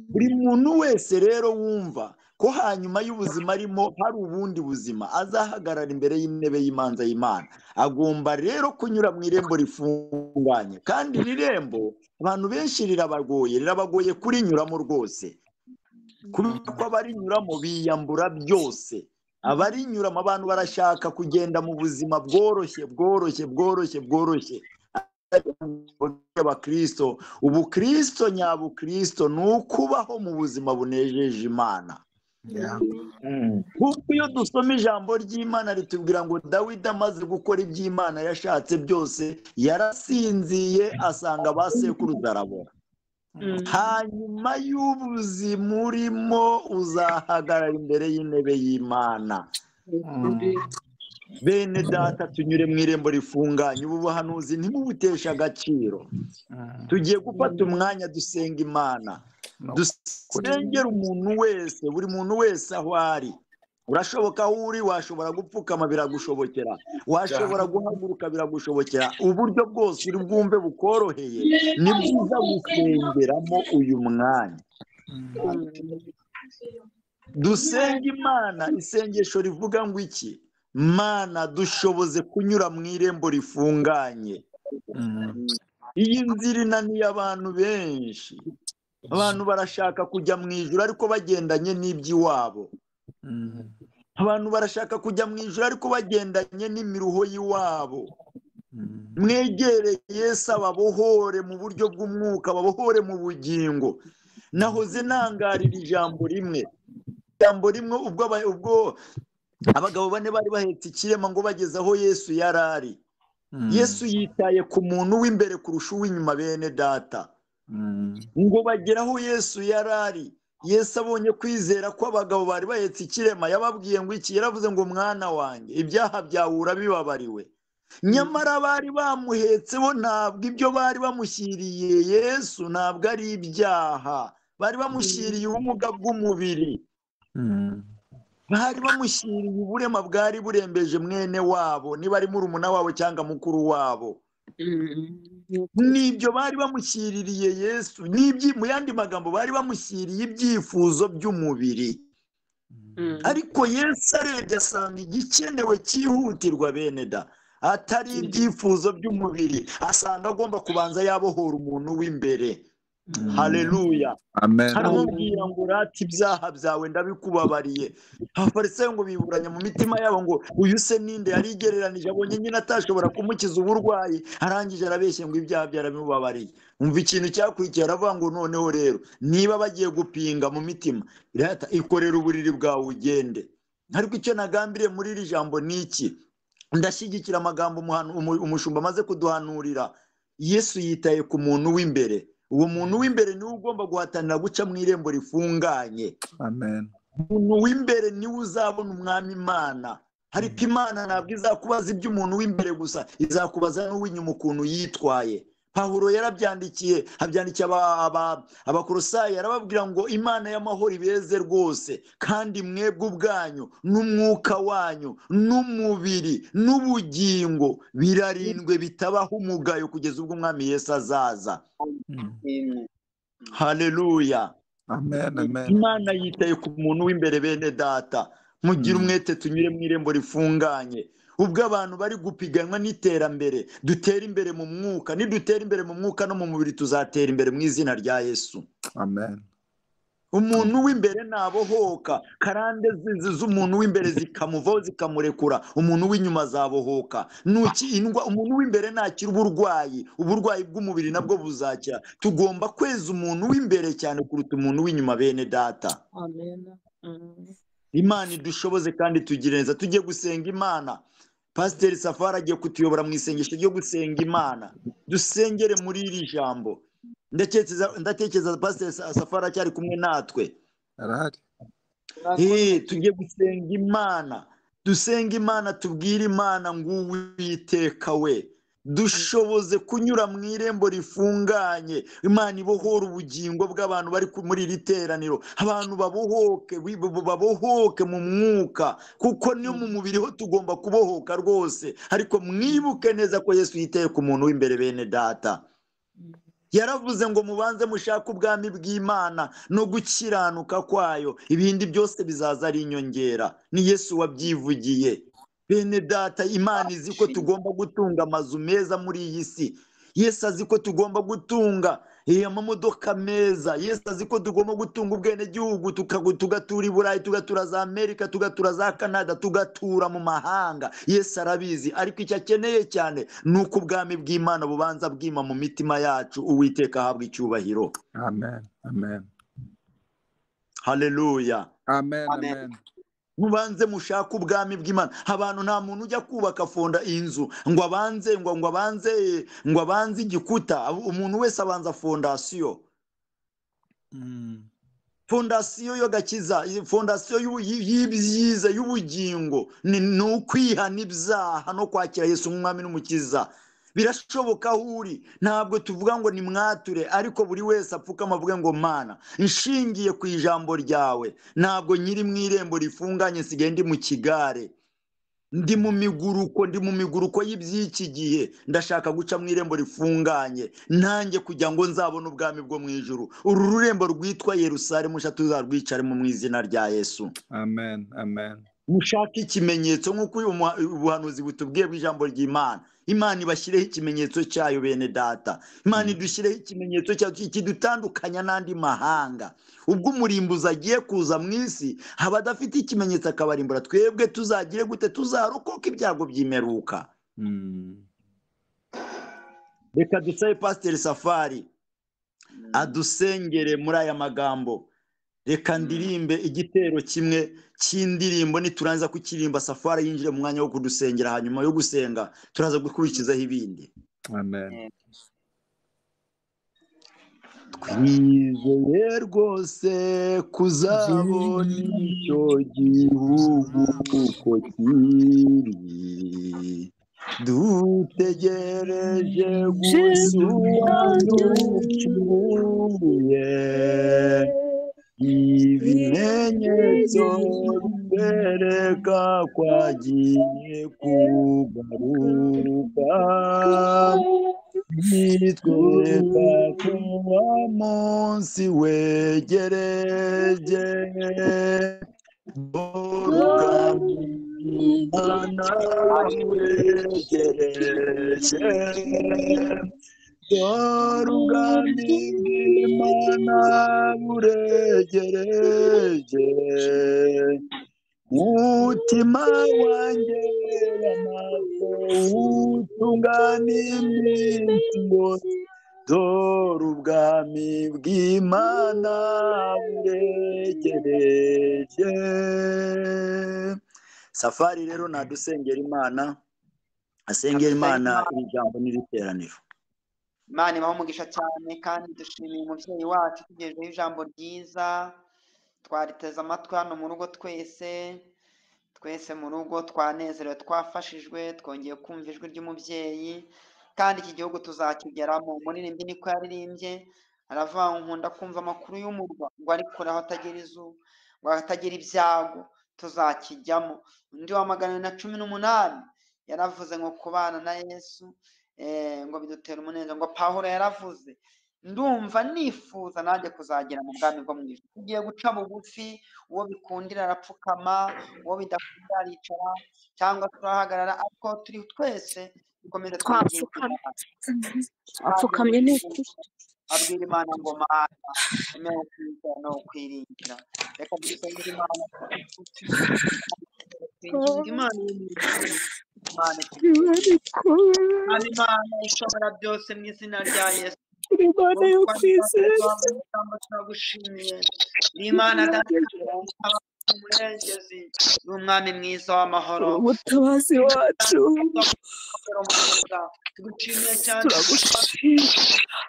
Buri muntu wese rero wumva ko hanyuma y'ubuzima arimo hari ubundi buzima, azahagarara imbere y'intebe y'imanza y'Imana. Agomba rero kunyura mu irembo rifunganye, kandi iri rembo abantu benshi rirabagoye kurinyuramo rwose, kubera ko abarinyuramo biyambura byose. Abarinyuramo abantu barashaka kugenda mu buzima bworoshye bworoshye bworoshye bworoshye. Abakristo, ubukristo nyabukristo ni ukubaho mu buzima bunejeje Imana. Kuko iyo dusoma ijambo ry'Imana ritubwira ngo Dawidi amaze gukora iby'Imana yashatse byose, yarasinziye asanga ba sekuruza arabora. Hanyuma y'ubuzima urimo uzahagarara imbere y'intebe y'Imana. Bene data, tunyure mu irembo rifunganye. Ubu buhanuzi ntimubuteshe agaciro. Tugiye gufata umwanya dusenga Imana, dusengera umuntu wese, buri muntu wese aho ari. Urashoboka aho uri, washobora gupfukama biragushobokera, washobora guhaguruka biragushobokera, uburyo bwose uri bwumve bukoroheye ni bwiza gusengeramo uyu mwanya. Dusenga Imana isengesho rivuga ngo iki? Mana, dushoboze kunyura mu irembo rifunganye. Iyi nzira inaniye abantu benshi. Abantu barashaka kujya mu ijuru ariko bagendanye n'iby'iwabo. Abantu barashaka kujya mu ijuru ariko bagendanye n'imiruho y'iwabo. Mwegere Yesu ababohore mu buryo bw'umwuka, ababohore mu bugingo. Nahoze nangarira ijambo rimwe, ubwo abagabo bane bari bahetse ikirema ngo bageze aho Yesu yari ari. Yesu yitaye ku muntu w'imbere kurusha uw'inyuma bene data. Ngo bagere aho Yesu yari ari, Yesu abonye kwizera ko abagabo bari bahetse ikirema, yababwiye ngo iki? Yaravuze ngo mwana wanjye, ibyaha byawe urabibabariwe. Nyamara bari bamuhetse bo ntabwo ibyo bari bamushyiriye Yesu ntabwo ari ibyaha, bari bamushyiriye ubumuga bw'umubiri, bari bamushyiriye uburema bwari burembeje mwene wabo, niba ari murumuna wabo cyangwa mukuru wabo. Nibyo bari bamushyiririye Yesu, mu yandi magambo bari bamushyiriye ibyifuzo by'umubiri. Ariko Yesu arebye asanga igikenewe cyihutirwa bene da atari ibyifuzo by'umubiri, asanga agomba kubanza yabohora umuntu w'imbere. Haleluya. Amen. Aramubwira ngo rata ibyaha byawe ndabikubabariye. Abafarisayo ngo biburanya mu mitima yabo ngo uyu se ninde? Yarigereranije abonye nyine atashobora kumukiza uburwayi, arangije arabeshye ngo ibyaha byarabimubabariye. Umva ikintu cyakurikiye, aravuga ngo noneho rero niba bagiye gupinga mu mitima, rata ikorera uburiri bwawe ugende. Ariko icyo nagambiriye muri iri jambo ni iki? Ndashyigikira amagambo umushumba amaze kuduhanurira. Yesu yitaye ku muntu w'imbere. Uwo muntu w'imbere niwe ugomba guhatanira guca mu irembo rifunganye. Amen. Umuntu w'imbere niwe uzabona umwami Imana. Ariko Imana ntabwo izakubaza iby'umuntu w'imbere gusa, izakubaza n'uw'inyuma ukuntu yitwaye. Pawulo yarabyandikiye, abyandikiye Abakolosayi, arababwira ngo Imana y'amahoro ibeze rwose, kandi mwebwe ubwanyu n'umwuka wanyu n'umubiri n'ubugingo birarindwe bitabaho umugayo kugeza ubwo umwami Yesu azaza. Haleluya. Amen. Amen. Imana yitaye ku muntu w'imbere bene data. Mugire umwete tunyure mu irembo rifunganye. Ubwo abantu bari gupiganwa n'iterambere, dutera imbere mu mwuka. Nidutera imbere mu mwuka no mu mubiri tuzatera imbere mu izina rya Yesu. Amen. Umuntu w'imbere nabohoka, karande z'umuntu w'imbere zikamuvaho zikamurekura, umuntu w'inyuma azabohoka. Umuntu w'imbere nakira uburwayi, uburwayi bw'umubiri nabwo buzakira. Tugomba kweza umuntu w'imbere cyane kuruta umuntu w'inyuma bene data. Amen. Imana idushoboze kandi tugire neza. Tujye gusenga Imana. Pasiteri Safari agiye kutuyobora mu isengesho ryo gusenga Imana. Dusengere muri iri jambo. Ndatekereza Pasiteri Safari acyari kumwe natwe. Arahari. Tujye gusenga Imana. Dusenga Imana, tubwire Imana ngo Uwiteka we, Dushoboze kunyura mu irembo rifunganye. Imana ibohora ubugingo bw'abantu bari muri iri teraniro, abantu babohoke, babohoke mu mwuka, kuko niyo mu mubiri ho tugomba kubohoka rwose. Ariko mwibuke neza ko Yesu yiteye ku muntu w'imbere. Bene data, yaravuze ngo mubanze mushake ubwami bw'Imana no gukiranuka kwayo, ibindi byose bizaza ari inyongera. Ni Yesu wabyivugiye. Bene data, Imana izi ko tugomba gutunga amazu meza muri iyi si. Yesu azi ko tugomba gutunga amamodoka meza. Yesu azi ko tugomba gutunga ubwenegihugu, tugatura i Burayi, tugatura za Amerika, tugatura za Canada, tugatura mu mahanga. Yesu arabizi, ariko icyo akeneye cyane ni uko ubwami bw'Imana bubanza bwima mu mitima yacu. Uwiteka ahabwa icyubahiro. Amen. Amen. Haleluya. Amen. Amen. Mubanze mushake ubwami bw'Imana. Abantu, nta muntu ujya kubaka fonda inzu ngo abanze ngo ngo abanze ngo abanze igikuta. Umuntu wese abanza fondasiyo. Fondasiyo y'agakiza, fondasiyo y'ibyiza y'ubugingo ni ukwihana ibyaha no kwakira Yesu nk'umwami n'umukiza. Birashoboka aho uri, ntabwo tuvuga ngo ni mwature, ariko buri wese apfukama avuge ngo Mana, nshingiye ku ijambo ryawe, ntabwo nyiri mu irembo rifunganye, nsigaye ndi mu kigare, ndi mu miguruko, ndi mu miguruko y'iby'iki gihe, ndashaka guca mu irembo rifunganye nanjye kugira ngo nzabone ubwami bwo mu ijuru. Uru rurembo rwitwa Yerusalemu nshya tuzarwicaremo mu izina rya Yesu. Amen. Amen. Mushake ikimenyetso nk'uko ubuhanuzi butubwiye bw'ijambo ry'Imana. Imana ibashyireho ikimenyetso cyayo. Bene data, Imana idushyireho ikimenyetso cyayo kidutandukanya n'andi mahanga. Ubwo umurimbuzi agiye kuza mu isi, haba adafite ikimenyetso akabarimbura, twebwe tuzagire gute? Tuzarokoka ibyago by'imeruka. Reka dusabe Pasiteri Safari adusengere muri aya magambo. Reka ndirimbe igitero kimwe cy'indirimbo, niturangiza kukirimba Safari yinjire mu mwanya wo kudusengera, hanyuma yo gusenga turaza gukurikizaho ibindi. Amen. Twizeye rwose kuzabona icyo gihugu uko kiri, dutegereje gusura ducyuye. Ibimenyetso bitwereka ko agiye kugaruka, bitwereka ko wa munsi wegereje. Dore ubwami bw'Imana buregereje, dore ubwami bw'Imana buregereje. Mutima wanjye w'amaso utungane iminsi yose, dore ubwami bw'Imana buregereje. Safari rero nadusengera Imana, asengera Imana iri jambo n'iri teraniro. Imana ibahe umugisha cyane, kandi dushimiye umubyeyi wacu tugejejeho ijambo ryiza. Twariteze amatwi hano mu rugo, twese twese mu rugo twanezerewe, twafashijwe, twongeye kumva ijwi ry'umubyeyi, kandi iki gihugu tuzakigeramo. Umuririmbyi niko yaririmbye, aravuga ngo nkunda kumva amakuru y'umurwa, ngo ari kure aho atagira izuba, ngo atagira ibyago, tuzakijyamo. Undi wa 418 yaravuze ngo kubana na Yesu ngo bidutera umunezero. Ngo Pawulo yaravuze, ndumva nifuza nanjye kuzagera mu bwami bwo mu ijuru. Tugiye guca bugufi, uwo bikundira arapfukama, uwo bidakundira aricara cyangwa turahagarara, ariko turi twese dukomeze twinginge Twapfukamye ni ukuri. Abwira Imana ngo Mana emera kwizera no kwiringira. Reka dusengere Imana, twinginge Imana yo mu ijuru. Imana Imana Imana ishobora byose mu izina rya Yesu. Imana yo kwizera, turagushimiye. Ni Imana data umurengezi, ni umwami mwiza w'amahoro, umutabazi wacu, tugushimiye cyane, turagushimira.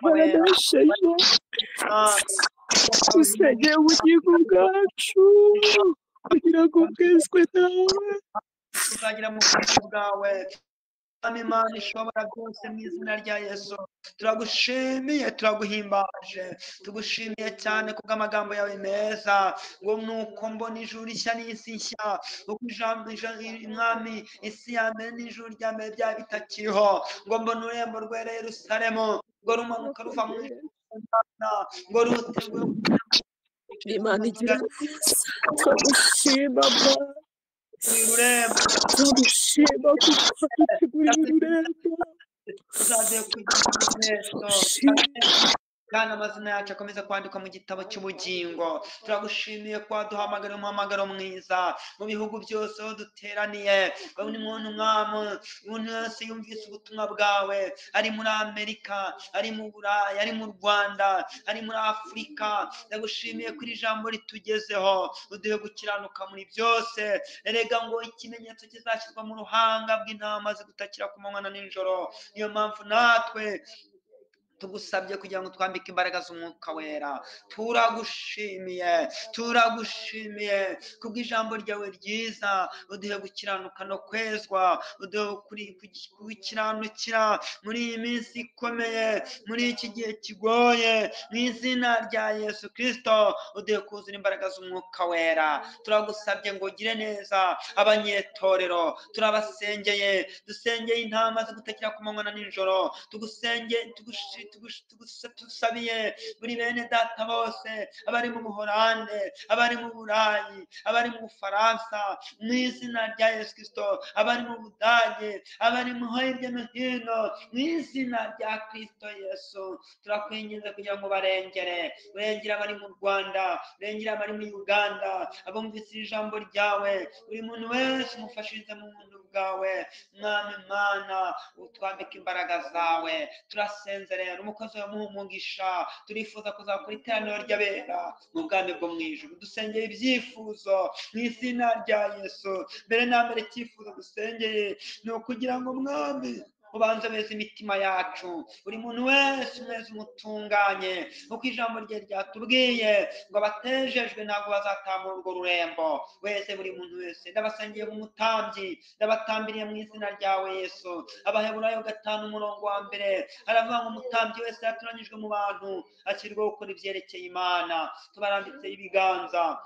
Baranasheje, dusengeye ubugingo bwacu kugira ngo bwezwe nawe. tuzagira mu bwami bwawe. Imana ishobora byose mu izina rya Yesu, turagushimiye, turaguhimbaje, tugushimiye cyane kubw'amagambo yawe meza, ngo nuko mbona ijuru rishya n'isi nshya, uko ijambo Mwami isi ya mbere n'ijuru rya mbere byaba bitakiriho, ngo mbona ururembo rwera Yerusalemu, ngo rumanuka ruva mu ijuru, ngo ruteguye. Imana igira neza, turagushima Mana, Ururembo turagushima kuko waduteguriye ururembo. tuzagiye kugira Turagushima. kandi amazina yacu akomeza kwandikwa mu gitabo cy'ubugingo. Turagushimiye ko waduhamagara umuhamagaro mwiza mu bihugu byose aho duteraniye. Buri muntu Mwami, umuntu wese yumvise ubutumwa bwawe, ari muri Amerika, ari mu Burayi, ari mu Rwanda, ari muri Afurika, ndagushimiye ko iri jambo ritugezeho, uduhe gukiranuka muri byose. Erega ngo ikimenyetso kizashyirwa mu ruhanga bw'intama zigutakira ku manywa na nijoro. Niyo mpamvu natwe tugusabye kugira ngo twambike imbaraga z'umwuka wera. Turagushimiye, turagushimiye kubw'ijambo ryawe ryiza, uduhe gukiranuka no kwezwa, uduhe gukiranukira muri iyi minsi ikomeye, muri iki gihe kigoye, mu izina rya Yesu Kristo, uduhe kuzura imbaraga z'umwuka wera. Turagusabye ngo ugire neza abanyetorero, turabasengeye, dusengeye intama zigutakira ku manywa na nijoro, tugusenge, tugusabiye buri bene data bose, abari mu Buholande, abari mu Burayi, abari mu Bufaransa, mu izina rya Yesu Kristo, abari mu Budage, abari mu hirya no hino, mu izina rya Kristo Yesu, turakwinginze kugira ngo barengere, urengere abari mu Rwanda, urengere abari muri Uganda, abumvise ijambo ryawe, buri muntu wese umufashirize mu buntu bwawe. Mwami Mana, utwambike imbaraga zawe. Turasenze rero umukozi wawe muhe umugisha, turifuza kuzakora iteraniro ry'abera mu bwami bwo mu ijuru. Dusengeye ibyifuzo mu izina rya Yesu. Mbere na mbere icyifuzo dusengeye ni ukugira ngo Mwami ubanze weze imitima yacu, buri muntu wese umeze umutunganye, kuko ijambo rye ryatubwiye ngo abatejejwe ntabwo bazatambura urwo rurembo. Wese buri muntu wese ndabasengeye nk'umutambyi, ndabatambiriye mu izina ryawe Yesu. Abaheburayo 5:1 aravuga ngo umutambyi wese yatoranyijwe mu bantu ashyirwaho gukora ibyerekeye Imana. Tubarambitseho ibiganza,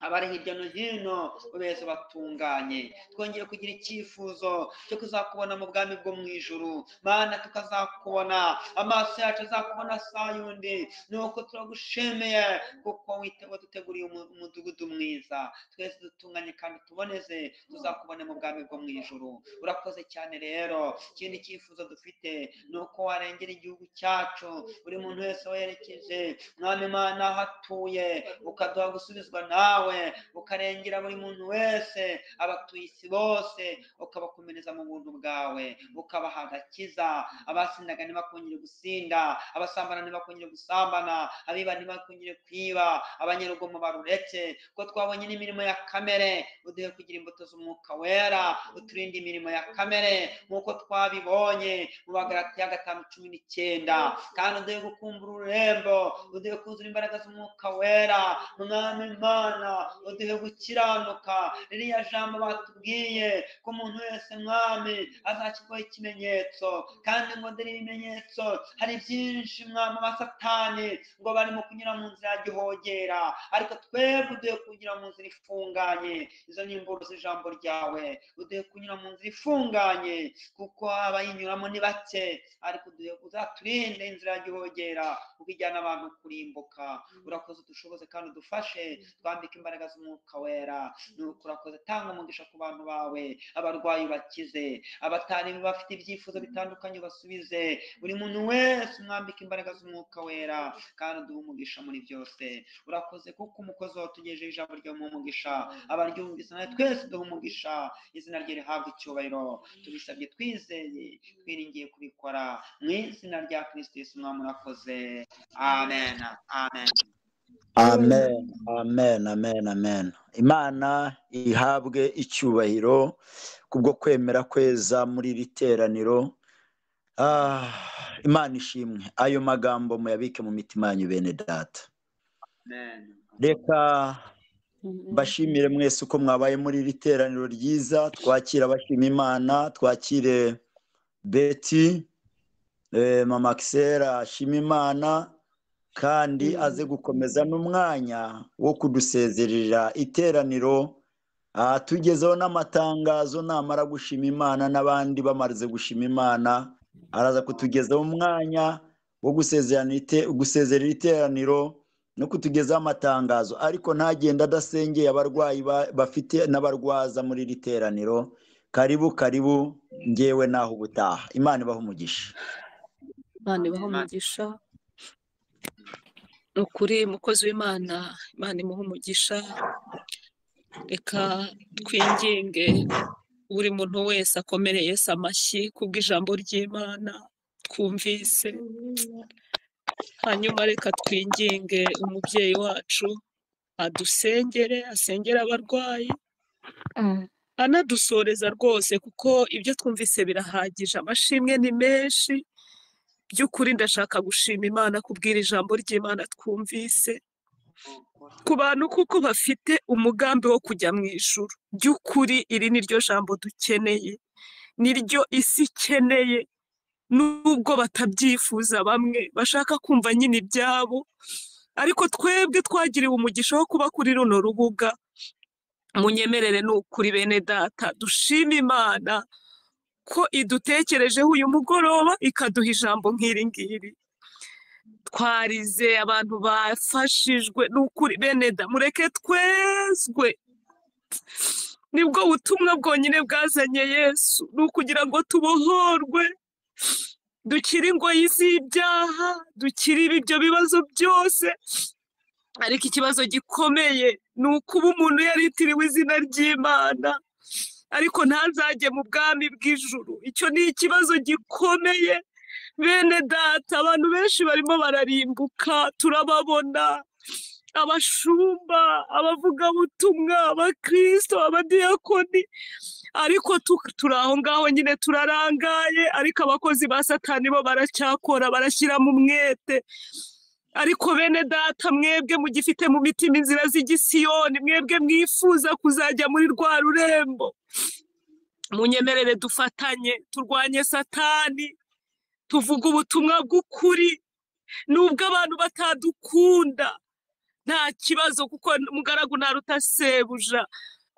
abari hirya no hino beza batunganye. Twongeye kugira icyifuzo cyo kuzakubona mu bwami bwo mu ijuru. Mana, tukazakubona, amaso yacu azakubona saa yundi. Nuko turagushimiye kuko waduteguriye umudugudu mwiza. Twese dutunganye kandi tuboneze, tuzakubone mu bwami bwo mu ijuru. Urakoze cyane rero. Ikindi cyifuzo dufite ni uko warengera igihugu cyacu, buri muntu wese werekeje Mwami Mana aho atuye, ukaduha gusubizwa nawe, ukarengera buri muntu wese, abatuye isi bose, ukabakomereza mu buntu bwawe, ukabaha agakiza. Abasindaga ntibakongere gusinda, abasambana ntibakongere gusambana, abiba ntibakongere kwiba, abanyarugomo barureke, kuko twabonye n'imirimo ya kamere. Uduhe kugira imbuto z'umwuka wera, uturinde imirimo ya kamere nk'uko twabibonye mu Bagalatiya 5:19. Kandi uduhe gukumbura ururembo, uduhe kuzura imbaraga z'umwuka wera. Mwami Mana, uduhe gukiranuka. Ririya jambo batubwiye ko umuntu wese Mwami azashyirwaho ikimenyetso, kandi ngo dore ibimenyetso hari byinshi Mwami abasatani ngo barimo kunyura mu nzira ya gihogera, ariko twebwe uduhe kunyura mu nzira ifunganye. Izo ni imboro z'ijambo ryawe. Uduhe kunyura mu nzira ifunganye, kuko abayinyuramo ni bake, ariko uduhe uzaturinde inzira ya gihogera, kuko ijyana abantu kurimbuka. Urakoze, udushoboze kandi udufashe, twambike imbaraga z'umwuka wera. Nuko urakoze, tanga umugisha ku bantu bawe, abarwayi bakize, abatari bafite ibyifuzo bitandukanye basubize, buri muntu wese umwambike imbaraga z'umwuka wera, kandi uduhe umugisha muri byose. Urakoze kuko umukozi wawe tugejeje ijambo ryawe mu mugisha, abaryumvise nawe twese duhe umugisha, izina rye rihabwe icyubahiro. Tubisabye twizeye, twiringiye kubikora mu izina rya Kristo Yesu Mwami. Urakoze. Amen, amen. Amen, amen, amen, amen. Imana ihabwe icyubahiro kubwo kwemera kweza muri iri teraniro. Imana ishimwe. Ayo magambo muyabike mu mitima yanyu bene data. Amen. Reka mbashimire mwese uko mwabaye muri iri teraniro ryiza. Twakire abashima Imana, twakire Betty, Mama Axel ashima Imana kandi aze gukomeza n'umwanya wo kudusezerera iteraniro, tugezeho n'amatangazo. Namara gushima Imana n'abandi bamaze gushima Imana, araza kutugezaho umwanya wo gusezerera iteraniro no kutugezaho amatangazo, ariko ntagenda adasengeye abarwayi bafite n'abarwaza muri iri teraniro. Karibu karibu, ngewe naho ubutaha. Imana ibahe umugisha. Imana ibahe umugisha. Ni ukuri mukozi w'Imana, Imana imuhe umugisha. Reka twinginge buri muntu wese akomere Yesu amashyi kubw'ijambo ry'Imana twumvise. Hanyuma reka twinginge umubyeyi wacu adusengere, asengere abarwayi, anadusoreza rwose, kuko ibyo twumvise birahagije, amashimwe ni menshi. By'ukuri ndashaka gushima Imana kubwira ijambo ry'Imana twumvise ku bantu kuko bafite umugambi wo kujya mu ijuru. By'ukuri iri ni ryo jambo dukeneye, niryo isi ikeneye, nubwo batabyifuza bamwe bashaka kumva nyine ibyabo, ariko twebwe twagiriwe umugisha wo kuba kuri runo rubuga. Munyemerere ni ukuri bene data, dushime Imana ko idutekerejeho uyu mugoroba ikaduha ijambo nk'iri ngiri. Twarize, abantu bafashijwe, ni ukuri bene da, mureke twezwe. Nibwo butumwa bwonyine bwazanye Yesu, ni ukugira ngo tubohorwe, dukire ingoyi z'ibyaha, dukire ibyo bibazo byose. Ariko ikibazo gikomeye ni ukuba umuntu yaritiriwe izina ry'Imana ariko ntazajye mu bwami bw'ijuru. Icyo ni ikibazo gikomeye bene data. Abantu benshi barimo bararimbuka, turababona, abashumba, abavugabutumwa, abakristo, abadiyakoni, ariko turi aho ngaho nyine turarangaye. Ariko abakozi ba Satani bo baracyakora, barashyira mu mwete. Ariko bene data, mwebwe mugifite mu mitima inzira z'igisiyoni, mwebwe mwifuza kuzajya muri rwa rurembo, munyemerere dufatanye turwanye Satani, tuvuge ubutumwa bw'ukuri. Nubwo abantu batadukunda nta kibazo, kuko mugaragu ntaruta sebuja.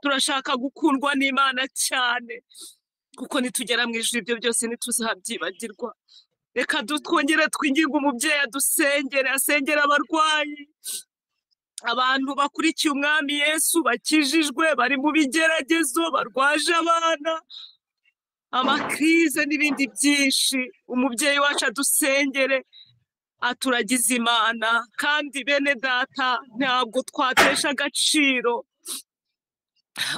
Turashaka gukundwa n'Imana cyane, kuko nitugera mu ijuru ibyo byose ntituzabyibagirwa. Reka twongere twinginge umubyeyi adusengere, asengere abarwayi, abantu bakurikiye umwami Yesu bakijijwe, bari mu bigeragezo, barwaje abana, amakrize n'ibindi byinshi. Umubyeyi wacu adusengere, aturagize Imana. Kandi bene data, ntabwo twatesha agaciro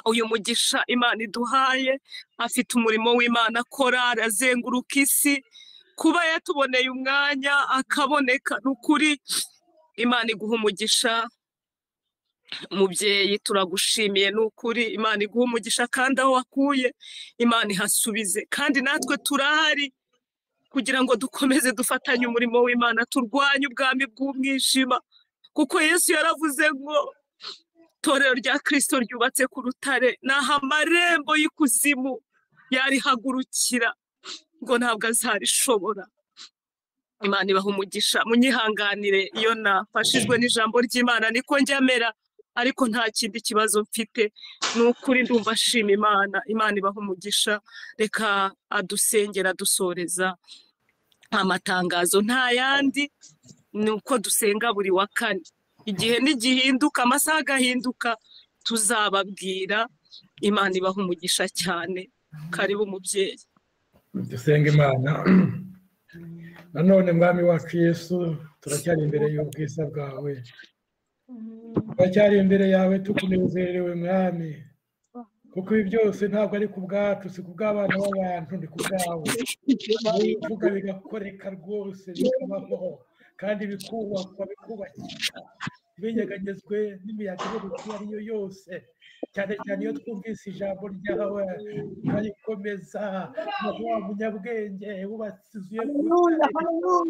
uyu mugisha Imana iduhaye. Afite umurimo w'Imana akora, arazenguruka isi, kuba yatuboneye umwanya akaboneka, ni ukuri Imana iguha umugisha. Mubyeyi turagushimiye, ni ukuri Imana iguha umugisha, kandi aho wakuye Imana ihasubize. Kandi natwe turahari kugira ngo dukomeze dufatanye umurimo w'Imana, turwanye ubwami bw'umwijima, kuko Yesu yaravuze ngo itorero rya Kristo ryubatse ku rutare, naho amarembo y'ikuzimu yarihagurukira ngo ntabwo azarishobora. Imana ibaha umugisha. Munyihanganire iyo nafashijwe n'ijambo ry'Imana, niko njya mera, ariko nta kindi kibazo mfite, ni ukuri ndumva nshima Imana. Imana ibaha umugisha. Reka adusengera adusoreza amatangazo, nta yandi, ni uko dusenga buri wa kane. Igihe nigihinduka, amasaha agahinduka, tuzababwira. Imana ibaha umugisha cyane. Karibu mubyeyi. Dusenga Imana. Nanone mwami wacu Yesu, turacyari imbere y'ubwiza bwawe, turacyari imbere yawe tukunezerewe mwami, kuko ibi byose ntabwo ari ku bwacu, si ku bw'abana b'abantu, ni ku bwawe. Uvuga bigakoreka rwose, bikabaho kandi bikubakwa, bikubakika. Ntibinyeganyezwe n'imiyaga ihuha iyo ari yo yose, cyane cyane iyo twumvise ijambo ryawe tukarikomeza. Wa munyabwenge wubatse inzu ye ku rutare,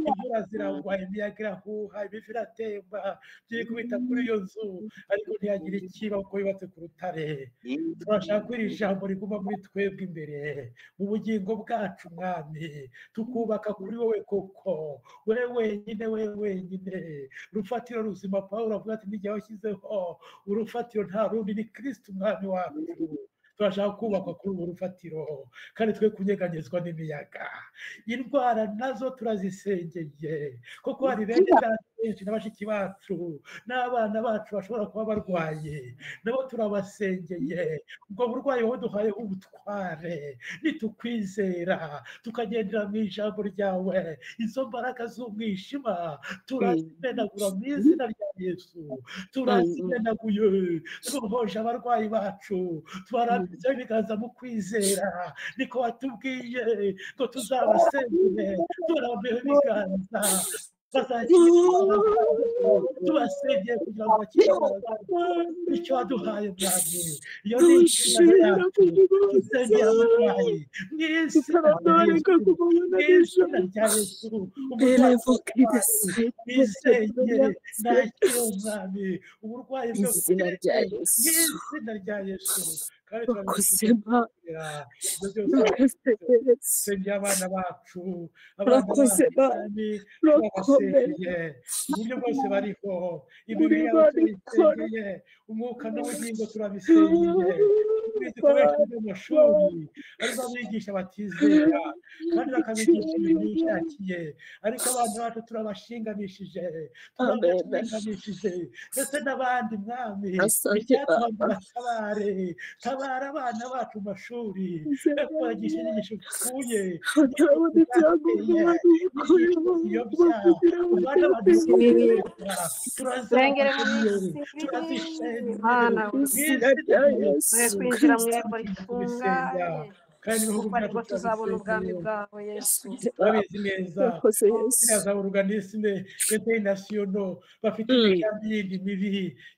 imvura ziragwa, imiyaga irahuha, imivu iratemba, byikubita kuri iyo nzu, ariko ntiyagira ikiba kuko yubatse ku rutare. Turashaka ko iri jambo riguma muri twebwe imbere mu bugingo bwacu, Mwami, tukubaka kuri wowe koko, wowe wenyine, wowe wenyine urufatiro ruzima. Pawulo avuga ati n'igihe washyizeho urufatiro nta rundi, ni Kristo Umwami wacu. Turashaka kubakwa kuri ubu rufatiro kandi twe kunyeganyezwa n'imiyaga. Indwara nazo turazisengeye, kuko hari bene data benshi na bashiki bacu n'abana bacu bashobora kuba barwaye, nabo turabasengeye. Ubwo burwayi wowe duhaye ubutware, nitukwizera tukagendera mu ijambo ryawe, izo mbaraga z'umwijima turazimenagura mu izina rya Yesu. Turazimenaguye, tubohoje abarwayi bacu, tubarambitseho ibiganza mu kwizera, niko watubwiye ngo tuzabasengere, tubarambiyeho ibiganza tubasengeye kugira ngo bakire icyo waduhaye Mwami. Iyo ni inshingano yacu, dusengera abarwayi mu izina rya Yesu. Umurwayi wisengere nakire Umwami, uburwayi bwe bukire mu izina rya Yesu. Kandi turabisengera ibyo byose, dusengeye abana bacu, abana bacu turabasengeye uburyo bwose bariho, imibiri yabo turayisengeye, umwuka n'ubugingo turabisengeye. Dukoresha mu mashuri ariko abigisha batizera kandi bakabigisha ibintu bishakiye, ariko abana bacu turabashinganishije, turabashinganishije ndetse n'abandi Mwami, icyatuma batabare, tabara abana bacu mu mashuri, bakigisha inyigisho zipfuye, turazishenye, kwinjira mu irembo rifunganye, kuko aribwo tuzabona ubwami bwawe Yesu. Babizi neza ziriya za organisme international bafite imigambi yindi mibi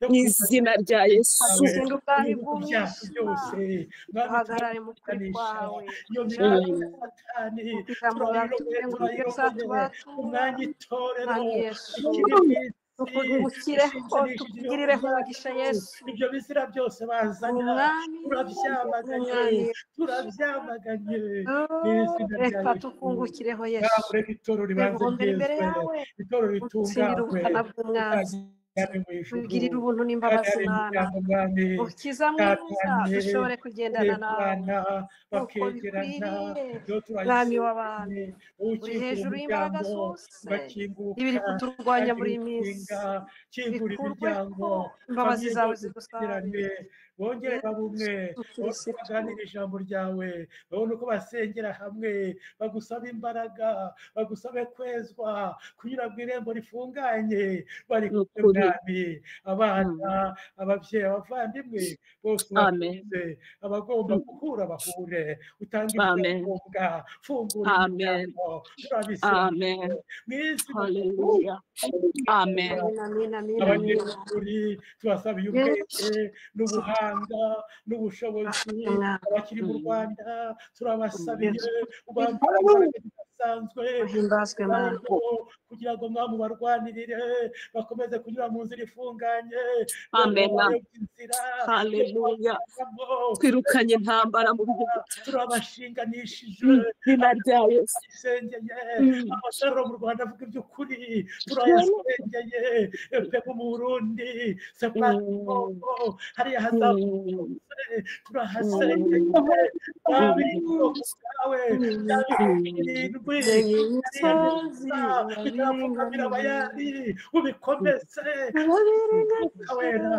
mu izina rya Yesu. Tsinda ubwami byacu bw'umwijima, byose, duhagarare mu kuri kwawe, iyo migambi ya Satani kuko ijambo turayirogoye, ryawe ngo niryo turayirogoye rizatubatura. Umwanya itorero Mwami Yesu, ikiri mu isi tukugukireho, tukugirireho umugisha Yesu. Ibyo bizira byose bazana Umwami, turabyamaganye, Umwami, turabyamaganye mu izina rya reka Yesu. tukungukireho Yesu, Reka itorero ribanze twegombere imbere ryezwe, yawe, itorero utsindire ritunganywe, ubukana bw'umwanzi, tuzajyane mu ijuru. ugirire ubuntu Kandi n'imbabazi hari Mana, imiryango Mwami ukiza mwiza, tatanye, dushobore kugendana nawe kubana nk'uko bakegerana, bikwiriye. iyo Mwami w'abantu, turayisengeye, uri ukingura hejuru y'imbaraga umuryango zose, ugakinguka, ibiri kuturwanya kandi muri iyi minsi, ukinga kingura bikurweho imiryango, imbabazi famiye zawe zose zigusange. zishyikirane, bongere babe umwe, Yesu babone uko Kristo, baganira ijambo ryawe, babone uko basengera hamwe, bagusabe imbaraga, bagusabe kwezwa, kunyura mu irembo rifunganye, bari Ni kumwe ukuri. Mwami, abana, ababyeyi, abavandimwe bose Amen. ubahuze, abagomba guhura bahure, utange Amen. ibyangombwa, fungura Amen. imiryango, turabisengeye Amen. mu izina rya Haleluya. Amen. amina, amina, amina, amina. Abanyeshuri tubasabiye ubwenge n'ubuhanga n'ubushobozi, Mwami abakiri mu Rwanda turabasabiye Yesu, ubambike imbaraga zidasanzwe uhimbazwe Mana. kugira ngo Mwami ubarwanirire, bakomeze kunyura mu nzira ifunganye, Amen. bayobye inzira, Haleluya. Twirukanye intambara mu bihugu byacu. turabashinganishije Mu izina rya Yesu. turabisengeye. Amatorero mu Rwanda avuga iby'ukuri turayasengeye, epebu mu Burundi, sepati Kongo, hariya hazamutse turahasengeye. Mwami, ubwoko bwawe bya bihugu birindwi hariya Imisozi neza bitapfukamira abayari, ubikomeze Umwuka Wera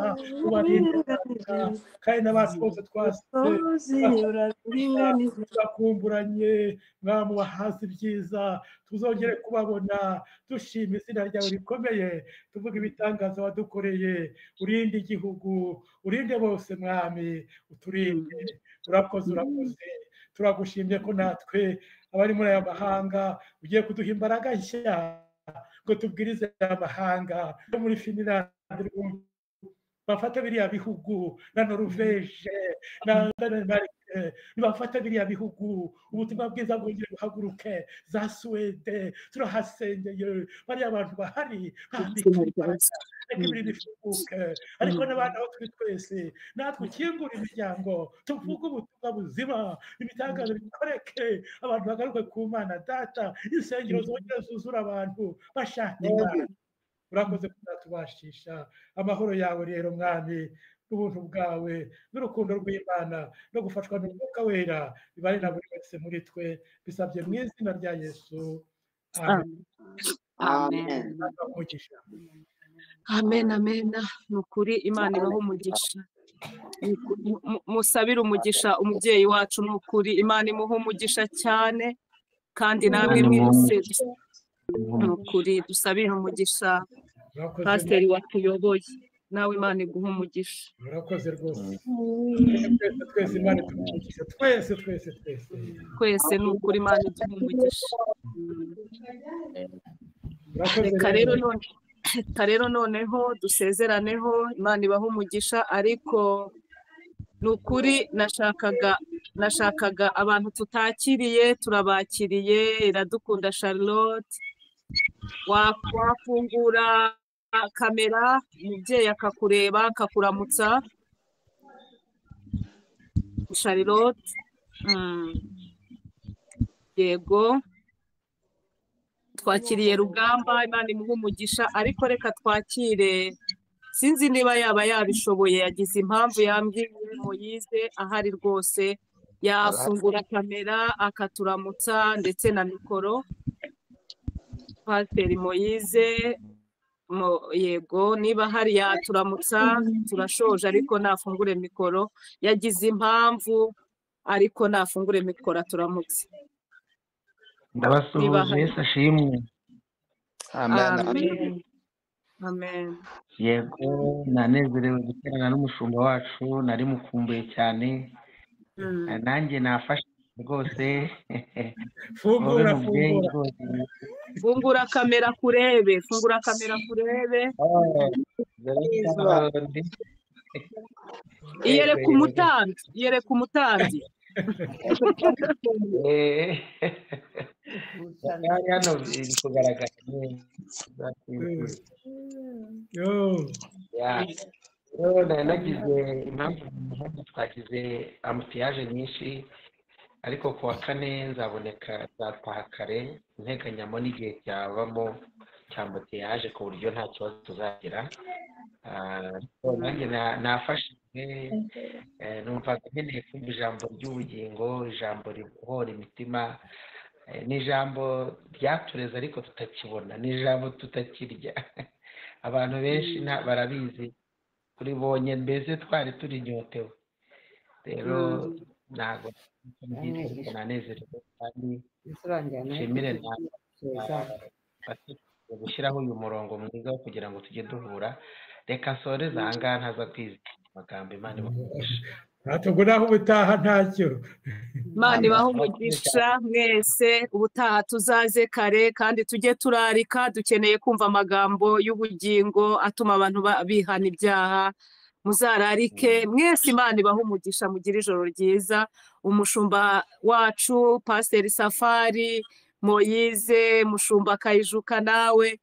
ubarinde Data, kandi n'abacu bose twasize imisozi uraringaniza. turakumburanye Mwami, ubahaze ibyiza, tuzongere kubabona dushima izina ryawe rikomeye, tuvuga ibitangaza wadukoreye. Urinde igihugu, urinde bose Mwami, uturinde. Urakoze, urakoze, turagushimye ko natwe abari muri aya mahanga ugiye kuduha imbaraga nshya ngo Ngo tubwirize amahanga yo muri Finland, bafata biriya bihugu na Noruveje na Denmark, nibafata biriya bihugu ubutumwa bwiza bwongere buhaguruke. Za Suwede turahasengeye, bariya bantu bahari bambika imbaraga, reka ibintu bifunguke. Ariko n'abandi aho turi twese, natwe ukingura imiryango, tuvuge ubutumwa buzima, ibitangaza bikoreke, abantu bagaruke ku Mana Data, insengero zongere zuzure abantu bashaka Imana. Urakoze kuzatubashisha amahoro yawe rero Mwami, n'ubuntu bwawe n'urukundo rw'Imana no gufashwa n'Umwuka Wera bibane na buri wese muri twe. Bisabye mu izina rya Yesu, amen. Amen. Umugisha. Amen, amen. Ni ukuri Imana ibaha umugisha. Musabire umugisha umubyeyi wacu, ni ukuri Imana imuha umugisha cyane, kandi namwe Imana imuhe mwese umugisha. ni ukuri dusabire umugisha Murakoze. Pasiteri watuyoboye, nawe Imana iguha umugisha. Murakoze rwose, twese twese Imana ituhe umugisha, twese twese twese. Twese ni ukuri Imana iduha umugisha. Murakoze. Reka rero noneho dusezeraneho, Imana ibahe umugisha. Ariko ni ukuri nashakaga abantu tutakiriye, turabakiriye. Iradukunda Charlotte, wafungura kamera umubyeyi akakureba, akakuramutsa, Charlotte. Yego, twakiriye Rugamba, Imana imuhe umugisha. Ariko reka twakire, sinzi niba yaba yabishoboye, yagize impamvu yambwiye. Moyize ahari rwose yafungura kamera akaturamutsa ndetse na mikoro. Pasiteri Moyize, yego, niba hari yaturamutsa. Turashoje, ariko nafungure mikoro, yagize impamvu, ariko nafungure mikoro aturamutse niba Ndabasuhuje. hari. Yesu ashimwe. Amen. Amen, amen. Yego, nanezerewe guterana n'umushumba wacu, nari mukumbuye cyane. Nanjye nafashe rwose. Fungura. Wowe mubyeyi. Fungura. Rwose. Fungura kamera kurebe, fungura kamera kurebe. Oh, dore ndi. Iyereka Yego. umutambyi, iyereka umutambyi. Kandi hano biri kugaragara neza. Yo. Ya, rero nari nagize impamvu mu muhanda, twagize embouteillage nyinshi, ariko ku wa kane nzaboneka, nzataha kare, nteganyamo n'igihe cyabamo cya embouteillage ku buryo nta kibazo tuzagira. Ariko nanjye nafashijwe, numvaga nkeneye kumva ijambo ry'ubugingo, ijambo ribohora imitima. Ni ijambo ryatureze ariko tutakibona, ni ijambo tutakirya. Abantu benshi barabizi kuribonye, mbese twari turinyotewe. Rero ntabwo mbyita, ariko nanezerewe kandi nshimire na gushyiraho uyu murongo mwiza wo kugira ngo tujye duhura. Reka nsoreze aha ngaha ntaza kwizera amagambo. Imana ibahe. Ntabwo naho ubutaha ntacyo. Imana ibahe umugisha mwese. Ubutaha tuzaze kare kandi tujye turarika, dukeneye kumva amagambo y'ubugingo atuma abantu bihana ibyaha. Muzararike mwese. Imana ibahe umugisha, mugire ijoro ryiza. Umushumba wacu Pasiteri Safari Moyize, mushumba Kayijuka nawe.